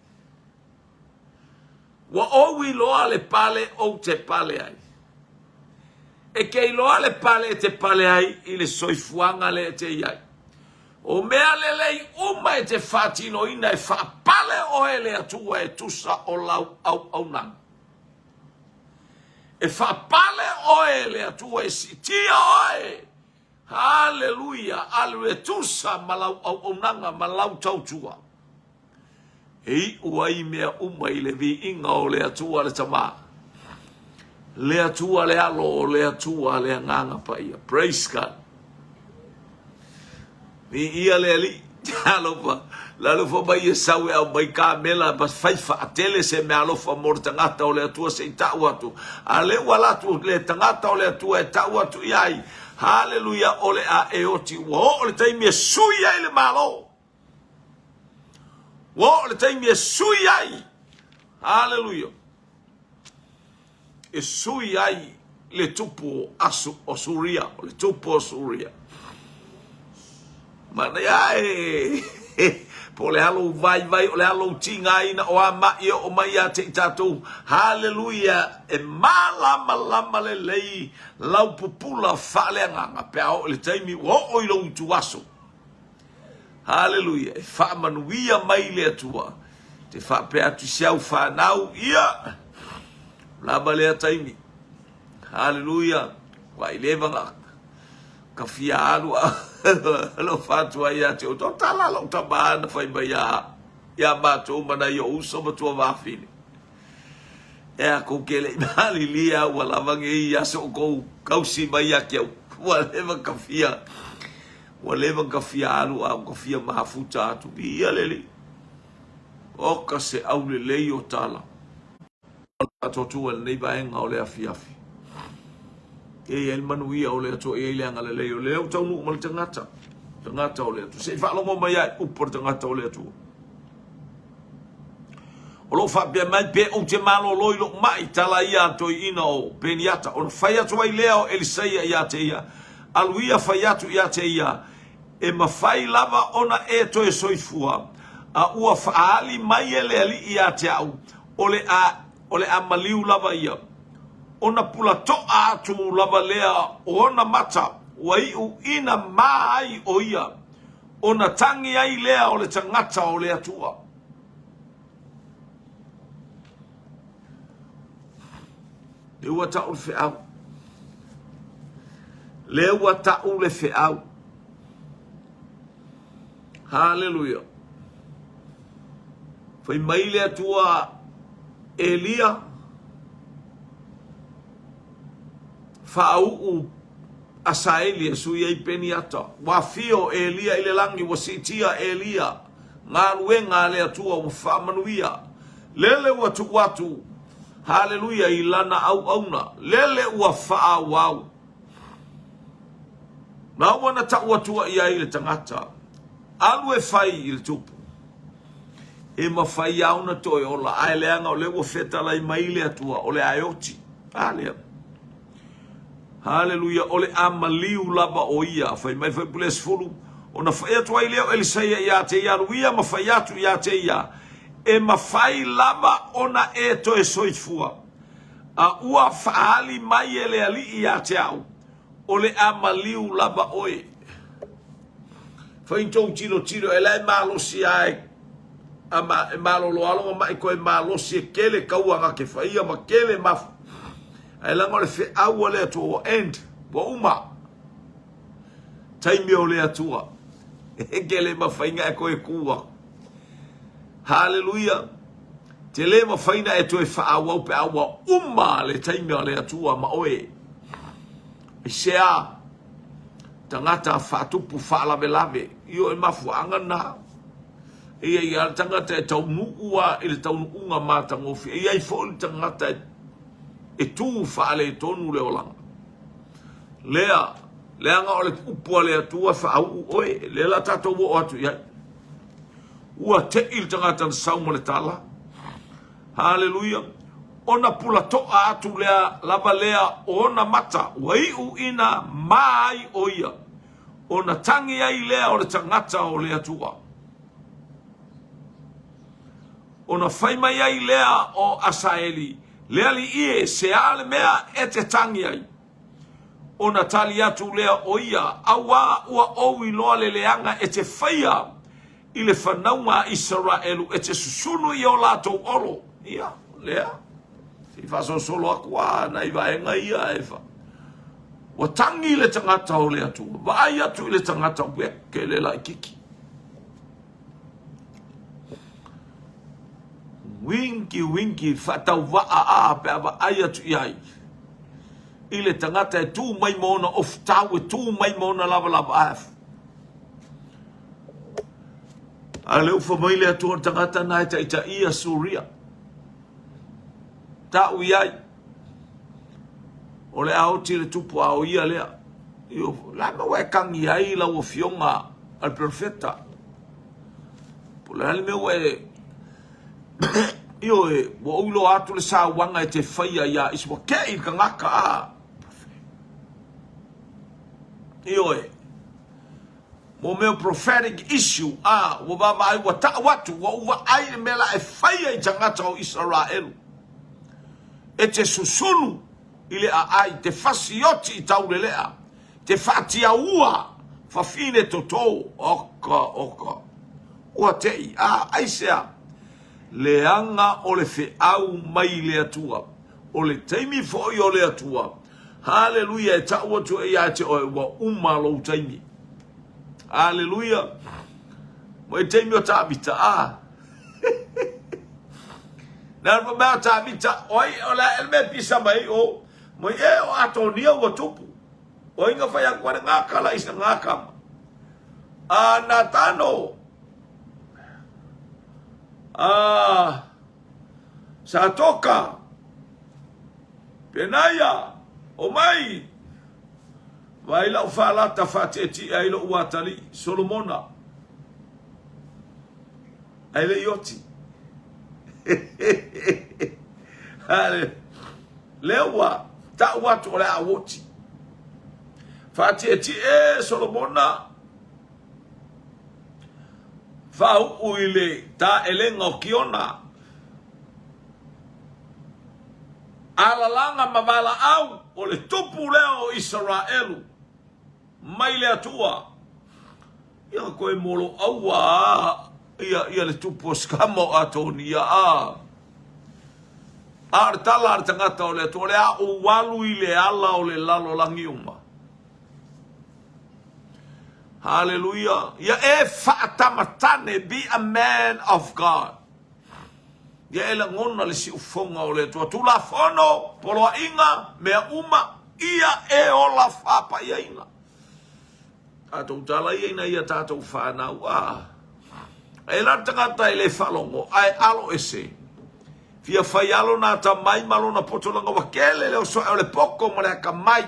Ua ou iloa le pale ou te pale ai. E ke iloa le pale e te pale ai i le soifuaga lea e te i ai. O mea lelei uma e te faatinoina e faapale oe le Atua e tusa o lau auaunaga. E faapale oe le Atua e siitia oe. Haleluia, aleluia, e tusa ma lau auaunaga ma lau tautua. E iu ai mea uma i le viiga o le Atua le Tama, le Atua le Alo, o le Atua le Agaga Paia. Praise God. Viia le Alii. Alofa, le alofa mai e sau e aumai kamela ma fai faatele se mea alofa mo le tagata o le Atua se i tau atu. A le ua alu atu le tagata o le Atua e tau atu i ai, haleluia, o le a e oti, ua oo le taimi e sui ai le Malo. Ua oo le taimi e sui ai. Haleluia. E sui ai le tupu o Asu o Suria, o le tupu o Suria. Manaia e po o le a lou vaivai, o le a lou tigaina, o a maʻi e oo mai ia te i tatou. Haleluia! E malamalama lelei lau pupula faaleagaga pe a oo i le taimi ua oo i lou ituaso. Haleluia! E faamanuia mai le Atua. Te faapea atu i si au fanau, ia, lava lea taimi. Haleluia! Ua i leva na ka fia alu a alofa atu ai ia te outou. Tala lou tama na fai mai ia, ia matou ma nai ou uso ma tuavafine. E a kou ke le i malilia ua lava nei aso o kou kausi mai ia te au. Ua leva ka fia Ua leva ka fia alu a ua ka fia mafuta atu. Viia le Alii. O ka seʻau lelei o tala. Atoatua i lenei vaega o le afiafi. E i ai le manuia o le Atua, e i ai le agalelei o lea ua taunuu ma le tagata, tagata o le Atua. Se i faalogo mai ai upu a le tagata o le Atua. O lo o faapea mai pe ou te malolo i lou maʻi, tala ia a toeaina o Peniata. Ona fai atu ai lea o Elisaia ia te ia, Alu ia fai atu ia te ia, e mafai lava ona e toe soifua, a ua faaali mai e le Alii ia te au, o le a, o le a maliu lava ia. Ona pulatoa atu lava lea o ona mata, ua iu ina ma ai o ia. Ona tagi ai lea o le tagata o le Atua. Lea ua tau le feau. Lea ua tau le feau. Haleluia. Fai mai le Atua Elia faauu Asaeli e sui ai Peniata. Ua afio Elia i le lagi, ua siitia Elia. Galuega a le Atua ua faamanuia. Lele ua tuu atu, haleluia, i lana auauna. Lele ua faaauau. Na ua na tau atua i ai le tagata, alu e fai i le tupu. E mafai lava ona toe ola, ae leaga o lea ua fetalai mai le Atua, o le a e oti. A lea. Haleluia, o le a maliu lava o ia. Fai mai le Faipule 10, ona fai atu ai lea o Elisaia ia te ia, alu ia ma fai atu ia te ia, e mafai lava ona e toe soifua. A ua faaali mai e le Alii ia te au, o le a maliu lava oe. Fai tou tilotilo, e la e malosi a e a ma, e malolo alo ma mai koe malosi e kele kaua nga ke faia ma kele mafu. Ae laga o le feau a le Atua ua end, ua uma. Taimi o le Atua. E ke le mafai na e koe ku aku. Haleluia. Te le mafai na e toe faaauau pe a ua uma le taimi a le Atua ma oe. Aisea? Tagata faatupu faalavelave. Ioe mafuaaga na. E i ai lava le tagata e taunuu lava i le taunuuga matagofie. E i ai foi le tagata e, e tu faaletonu le olaga. Lea, leaga o le upu a le Atua e faauu oe. Lea la tatou oo atu i ai. Ua tei le tagata na sau ma le tala. Haleluia. Ona pulatoa atu lea lava lea o ona mata, ua iu ina ma ai o ia. Ona tagi ai lea o le tagata o le Atua. Ona fai mai ai lea o Asaeli, Le alii e, se a le mea e te tagi ai? Ona tali atu lea o ia, Auā ua ou iloa le leaga e te faia i le fanauga a Isaraelu e te susunu i o latou olo. Ia, lea, se i faasolosolo aku a nai vaega ia e fa. Ua tagi le tagata o le Atua, vaai atu i le tagata ua kele laititi. Winki winki faatauvaa a pe a vaai atu i ai i le tagata e tu mai ma ona ofutau, e tu mai ma ona lavalava a A lea ua fai mai le Atua o le tagata na e taitaia Suria. Ta'u i ai. O le a oti le tupu a o ia lea. Io, la mea ua e tagi ai lau afioga a le perofeta. Po o le a le mea ua e... Ioe, ua ou iloa atu le sauaga e te faia iā Isi, ua kei le tagata a. Ioe. Mo mea prophetic issue a ua vaavaai ua tau atu ua ou vaai i le mea la e faia i tagata o Isaraelu e te susunu i le aai te fasioti i taulelea te faatiaua fafine toto oka oka ua tei a aisea leaga o le feau mai le Atua o le taimi foi o le Atua Haleluia, e tau atu ai ia te oe, ua uma lou taimi. Haleluia. Mo e taimi o Tavita, a. Na ma mea Tavita, oi, o la el me pisa mai o, mo e o Atonia ua tupu. O inga fai aku ale ngā kala isa ngā kama. A Natano, a Satoka, Penaia, Omai! Vaai lau faalata faatietie ai lou atalii, Solomona. Ae le i oti. Lea ua tau atu o le a oti. Faatietie Solomona faauu i le taelega o Kiona. Alalaga ma valaau, o le tupu lea o Isaraelu mai le Atua. Ia koe moloaua a ia, ia le tupu o Skama o Atonia a. A o le tala a le tagata o le Atua, o le a ou alu i le ala o le lalolagi uma. Haleluia. Ia e faatamatane, be a man of God. Ia e lagona le siufoga o le Atua. Tulafono, poloaiga, mea uma, ia e ola faapaiaina. Tatou tala ia ina ia tatou fanau. Ah. E la le tagata e le faalogo ae alo ese. Fia fai alo na atamai ma lona poto leaga ua tele le oso ae o le poto ma le atamai.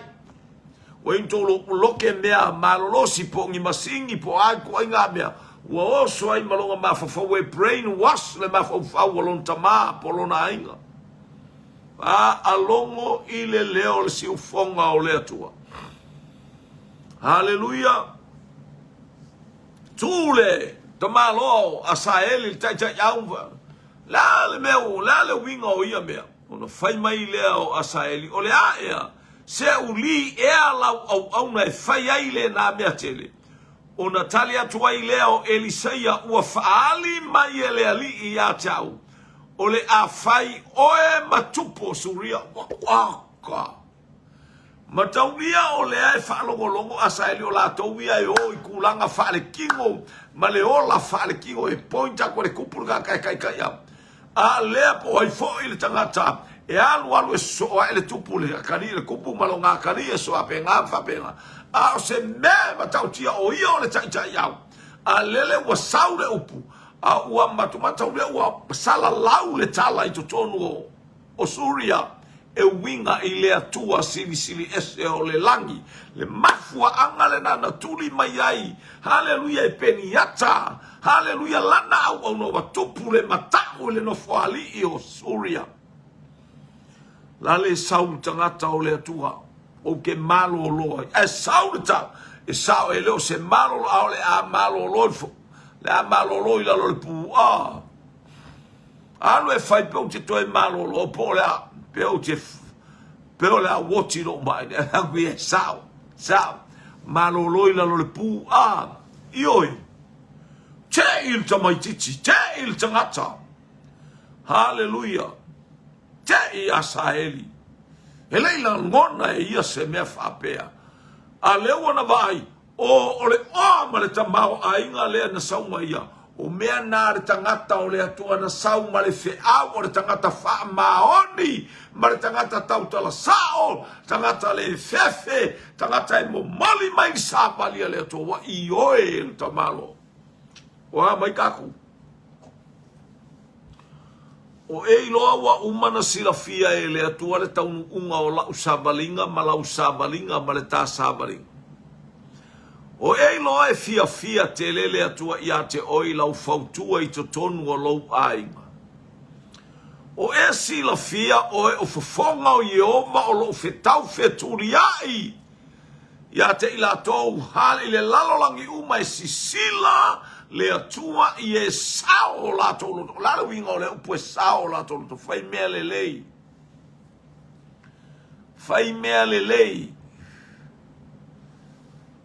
Ua into loke mea malolosi po o ni masini po o a ituaiga mea ua oso ai ma lona mafaufau e brain wash le mafaufau o lona tama po o lona aiga. Faalogo i le leo o le siufoga o le Atua. Haleluia! Tu le tamaloa o Asaeli le taitaiau, le a le mea, o le a le uiga o ia mea? Ona fai mai lea o Asaeli, O le a ea? Se uli ea lau auauna e fai ai lena mea tele? Ona tali atu ai lea o Elisaia, Ua faaali mai e le Alii ia te au, o le a fai oe ma tupu o Suria. Ua aka! Mataulia o lea e faalogologo Asaeli o latou ia e o i tulaga faalekino ma le ola faalekino e point atu e le tupu le tagata e taitai au. A lea po o ai foi le tagata e alu alu e sosoo ae le tupu le atalii le tupu ma lona atalii e sosoo faapena ma faapena. A o se mea e matautia o ia o le taitai au. A lele ua sau le upu a ua matumataulia ua salalau le tala i totonu o O Suria e uiga i le Atua Silisili Ese o le lagi, le mafuaaga lena na tuli mai ai, haleluia, e Peniata, haleluia, lana auauna ua tupu le mataʻu i le nofoalii o Suria. La le sau le tagata o le Atua, ou te malolo ai. Ae sau le tau, e sao e le o se malolo, a o le a malolo ifo, le a malolo i lalo o le puua. Alu e fai pe ou te toe malolo po o le a, pe ou te, pe o le a uoti lou mai. Au ia e sao, sao. Malolo i lalo o le pu, a, ioe. Te i le tamaitiiti, te i le tagata. Haleluia. Te i Asaeli. E le i lagona e ia se mea faapea. A lea ua na vaai, O, o le oa ma le tamaoaiga lea na sau mai ia, o mea na le tagata o le Atua na sau ma le feau o le tagata faamaoni ma le tagata tautala sao, tagata le fefe, tagata e momoli mai le savali a le Atua, ua ioe e le tamaloa. O a mai tatou? O e iloa ua uma na silafia e le Atua le taunuuga o la'u savaliga ma lau savaliga ma le ta savaliga. O e iloa e fiafia tele le Atua ia te oe i lau fautua i totonu o lou aiga. O e silafia oe o fofoga o Ieova o lo'u fetau fetulia'i Ia te i latou hale i le lalolagi uma e sisila le Atua i e sao o latou loto. O le a le uiga o le upu e sao o latou loto? Fai mea lelei. Fai mea lelei.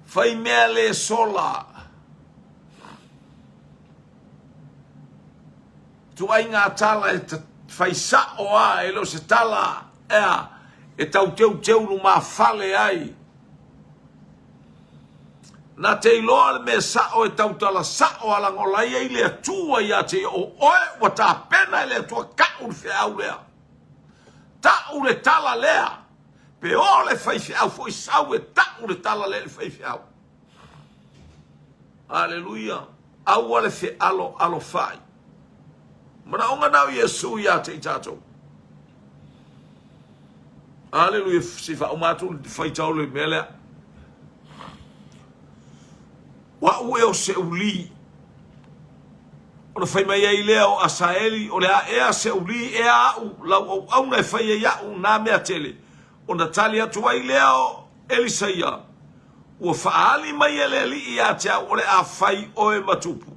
Fai mea le sola. Tuaiga tala e fai sa'o a, e le o se tala ea e tau teuteu lumafale ai. Na te iloa le mea sa'o e tautala sa'o a laga o la e i ai le Atua ia te ia, o oe ua tapena e le Atua ta'u le feau lea, ta'u le tala lea, pe o le faifeau foi sau e ta'u le tala lea i le faifeau. Aleluia! Aua le fealoalofai. Manaoga na o Iesu ia te i tatou. Aleluia! Se i faauma atu le faitau le mea lea. O a'u e o se uli. Ona fai mai ai lea o Asaeli, o le a ea se uli ea a'u, lau auauna e fai ai a'u nā mea tele. Ona tali atu ai lea o Elisaia, Ua faaali mai e le Alii ia te au o le a fai oe ma tupu.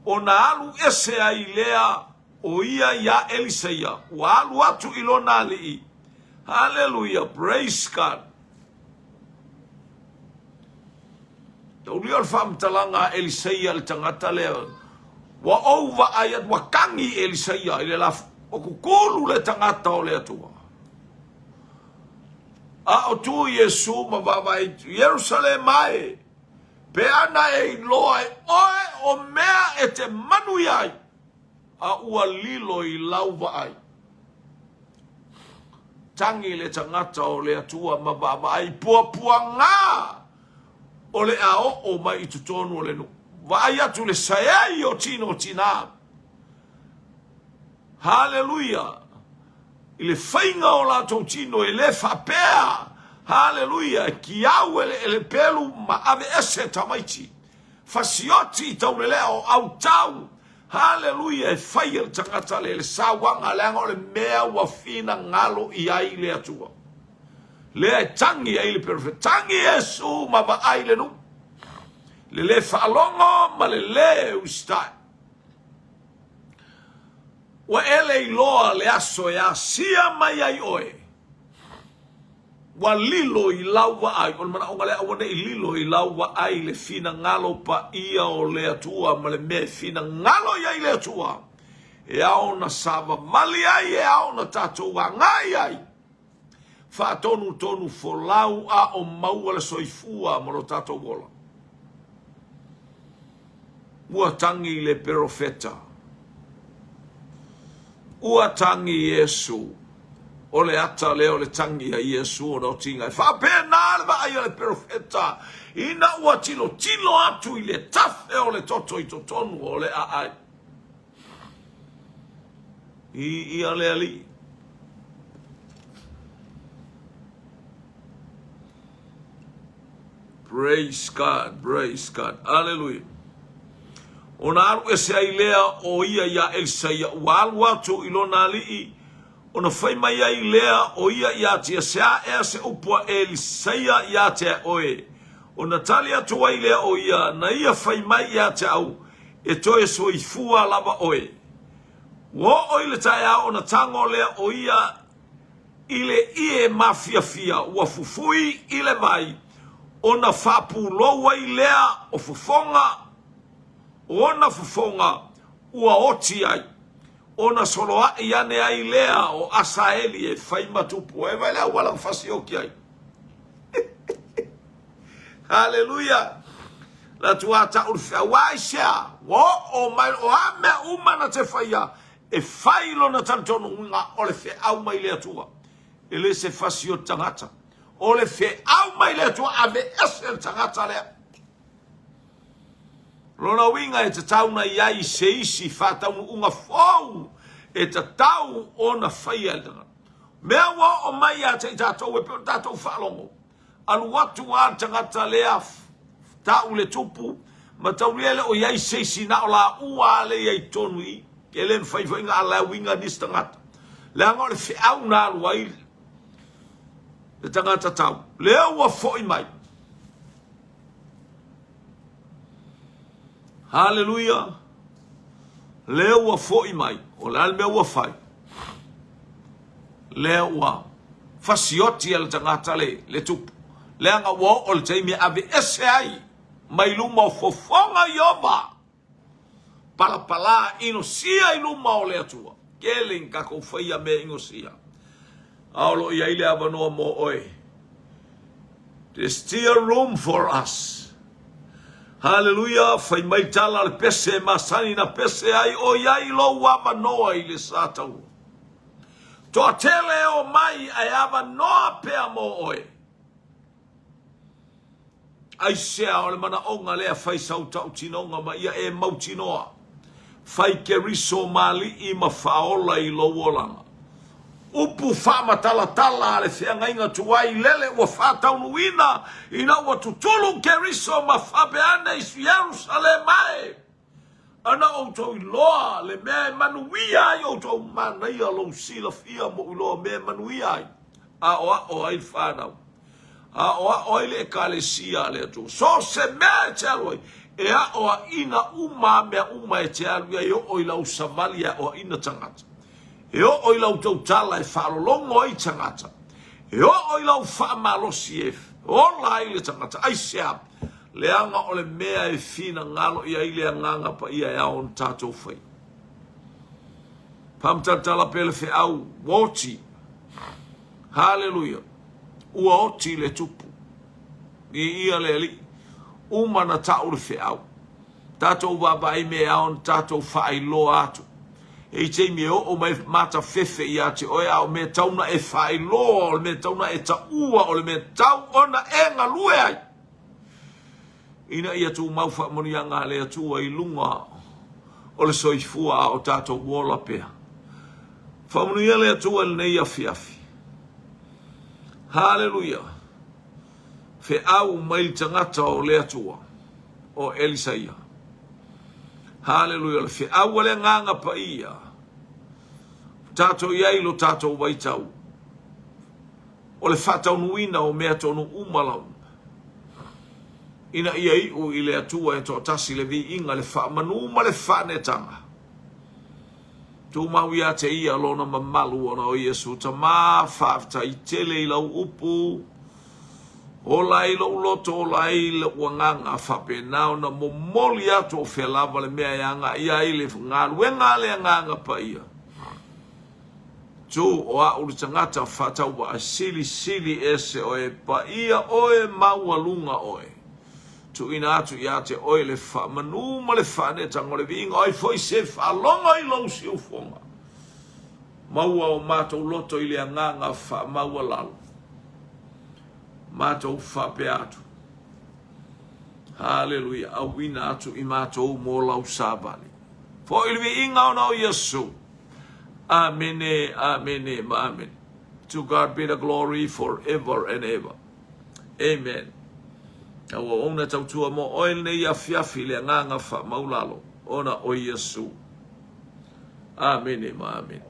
Ona alu ese ai lea o ia iā Elisaia, ua alu atu i lona alii. Haleluia, praise God. Taulia o le faamatalaga a Elisaia le tagata lea, ua ou vaai atu, ua kagi Elisaia i le la, ua kukulu le tagata o le Atua. A o tu Iesu ma vaavaai atu, Ierusalema e, pe ana e iloa e oe o mea e te manuia ai, a ua lilo i lau vaai. Tagi le tagata o le Atua ma vaavaai i puapuaga o le a oo mai i totonu o le nuu. Vaai atu le saeai o tino o tinā. Haleluia! I le faiga o latou tino e le faapea, haleluia, e kiau eleele pelu ma aveese tamaiti. Fasioti i taulelea o autau, haleluia, e fai e le tagata le le sauaga leaga o le mea ua finagalo i ai le Atua. Lea e tagi ai le perofeta, tagi Iesu ma vaai le nuu, le le faalogo ma le le usitai. Ua e le iloa le aso e asia mai ai oe. Ua lilo i lau vaai, o le manaoga lea, aua ne i lilo i lau vaai le finagalo paia o le Atua ma le mea e finagalo i ai le Atua, e ao ona savavali ai, e ao ona tatou agai ai. Faatonutonu folau a o maua le soifua ma lo tatou ola. Ua tagi le perofeta. Ua tagi Iesu. O le ata lea o le tagi a Iesu ona otiga. E faapena le vaai a le perofeta ina ua tilotilo atu i le tafe o le toto i totonu o le aai. I ia le Alii. Praise God, praise God. Aleluia. Ona alu ese ai lea o ia iā Elisaia, ua alu atu i lona alii, ona fai mai ai lea o ia iā te ia, Se a ea se upu a Elisaia iā te oe? Ona tali atu ai lea o ia, Na ia fai mai iā te au, E toe soifua lava oe. Ua oo i le taeao ona tago lea o ia i le ie mafiafia ua fufui i le vai, ona faapulou ai lea o fofoga, o ona fofoga ua oti ai, ona soloai ane ai lea o Asaeli e fai ma tupu. E vaai le auala na fasioki ai. Haleluia! La tua tau le feau aisea, ua oo mai o a mea uma na te faia, e fai lona talitonuga o le feau mai le Atua. E le se fasi o le tagata. O le feau mai le Atua, aveese le tagata lea. Lona uiga e tatau na i ai se isi faataunuuga fou e tatau ona faia e le tagata. Mea ua oo mai ia te i tatou e pei ona tatou faalogo. Alu atu a le tagata lea tau le tupu ma taulia le o i ai se isi na o laua a le i ai totonu i i. E le mafai foi ona alauiga nisi tagata. Leaga o le feau na alu ai le tagata tau. Lea ua foi mai. Haleluia! Lea ua foi mai. O le a le mea ua fai? Lea ua fasioti e le tagata le, le tupu. Leaga ua oo le taimi e aveese ai mai luma o fofoga Ieova. Palapala inosia i luma o le Atua. Kele ina tatou faia mea inosia. A o lo o i ai le avanoa mo oe. There's still room for us. Haleluia, fai mai tala le pese e masani na pese ai o i ai lou avanoa i le sa taua. Toatele e o mai ae avanoa pea mo oe. Aisea o le manaoga lea fai sau tautinoga ma ia e mautinoa. Fai Keriso ma alii ma faaola i lou olaga. Upu faamatalatala a le feagaiga tuai lele ua faataunuuina ina ua tutulu Keriso ma faapea ane i Ierusalema e! Ana outou iloa le mea e manuia ai outou, manaia lou silafia moʻu iloa mea e manuia ai, aoao ai le fanau, aoao ai le Ekalesia a le Atua. So se mea e te alu ai, e aoaina uma a mea uma e te alu i ai, e oo i lau savali e aoaina tagata, e oo i lau tautala e faalologo ai tagata, e oo i lau faamalosi e ola ai le tagata. Aisea? Leaga o le mea e finagalo i ai le Agaga Paia e ao ona tatou faia. Faamatalatala pea le feau, ua oti. Haleluia. Ua oti le tupu. I ia le Alii. Uma na tau le feau. Tatou vaavaai mea e ao ona tatou faailoa atu. E i taimi e oo mai matafefe ia te oe, a o mea tau na e faailoa, o le mea tau na e taua, o le mea tau ona e galue ai. Ina ia tumau faamanuiaga a le Atua i luga o le soifua a o tatou ola pea. Faamanuia le Atua i lenei afiafi. Haleluia! Feau mai le tagata o le Atua, o Elisaia. Haleluia! O le feau a le Agaga Paia. Tatou i ai lo tatou vaitau. O le faataunuuina o mea tonu uma lava, ina ia iu i le Atua e toatasi le viiga, le faamanu ma le faaneetaga. Tumau ia te ia lona mamalu ona o Iesu Tama, faafetai tele i lau upu, ola ai lou loto, ola ai lou agaga, faapena ona momoli atu o fea lava le mea e agai ai le galuega a le Agaga Paia. Tu o a'u le tagata faatauvaa silisili ese oe paia oe maualuga oe. Tuuina atu ia te oe le faamanu ma le faaneetaga o le viiga o ai foi se faalogo i lou siufofoga. Maua o matou loto i le agaga faamaualalo. Matou faapea atu. Haleluia, auina atu i matou mo lau savali. Foi le viiga ona o Iesu. Amene, amene, ma amene. To God be the glory forever and ever. Amen. Au auauna tautua mo oe lenei afiafi le agaga faamaulalo ona o Iesu. Amene ma amene.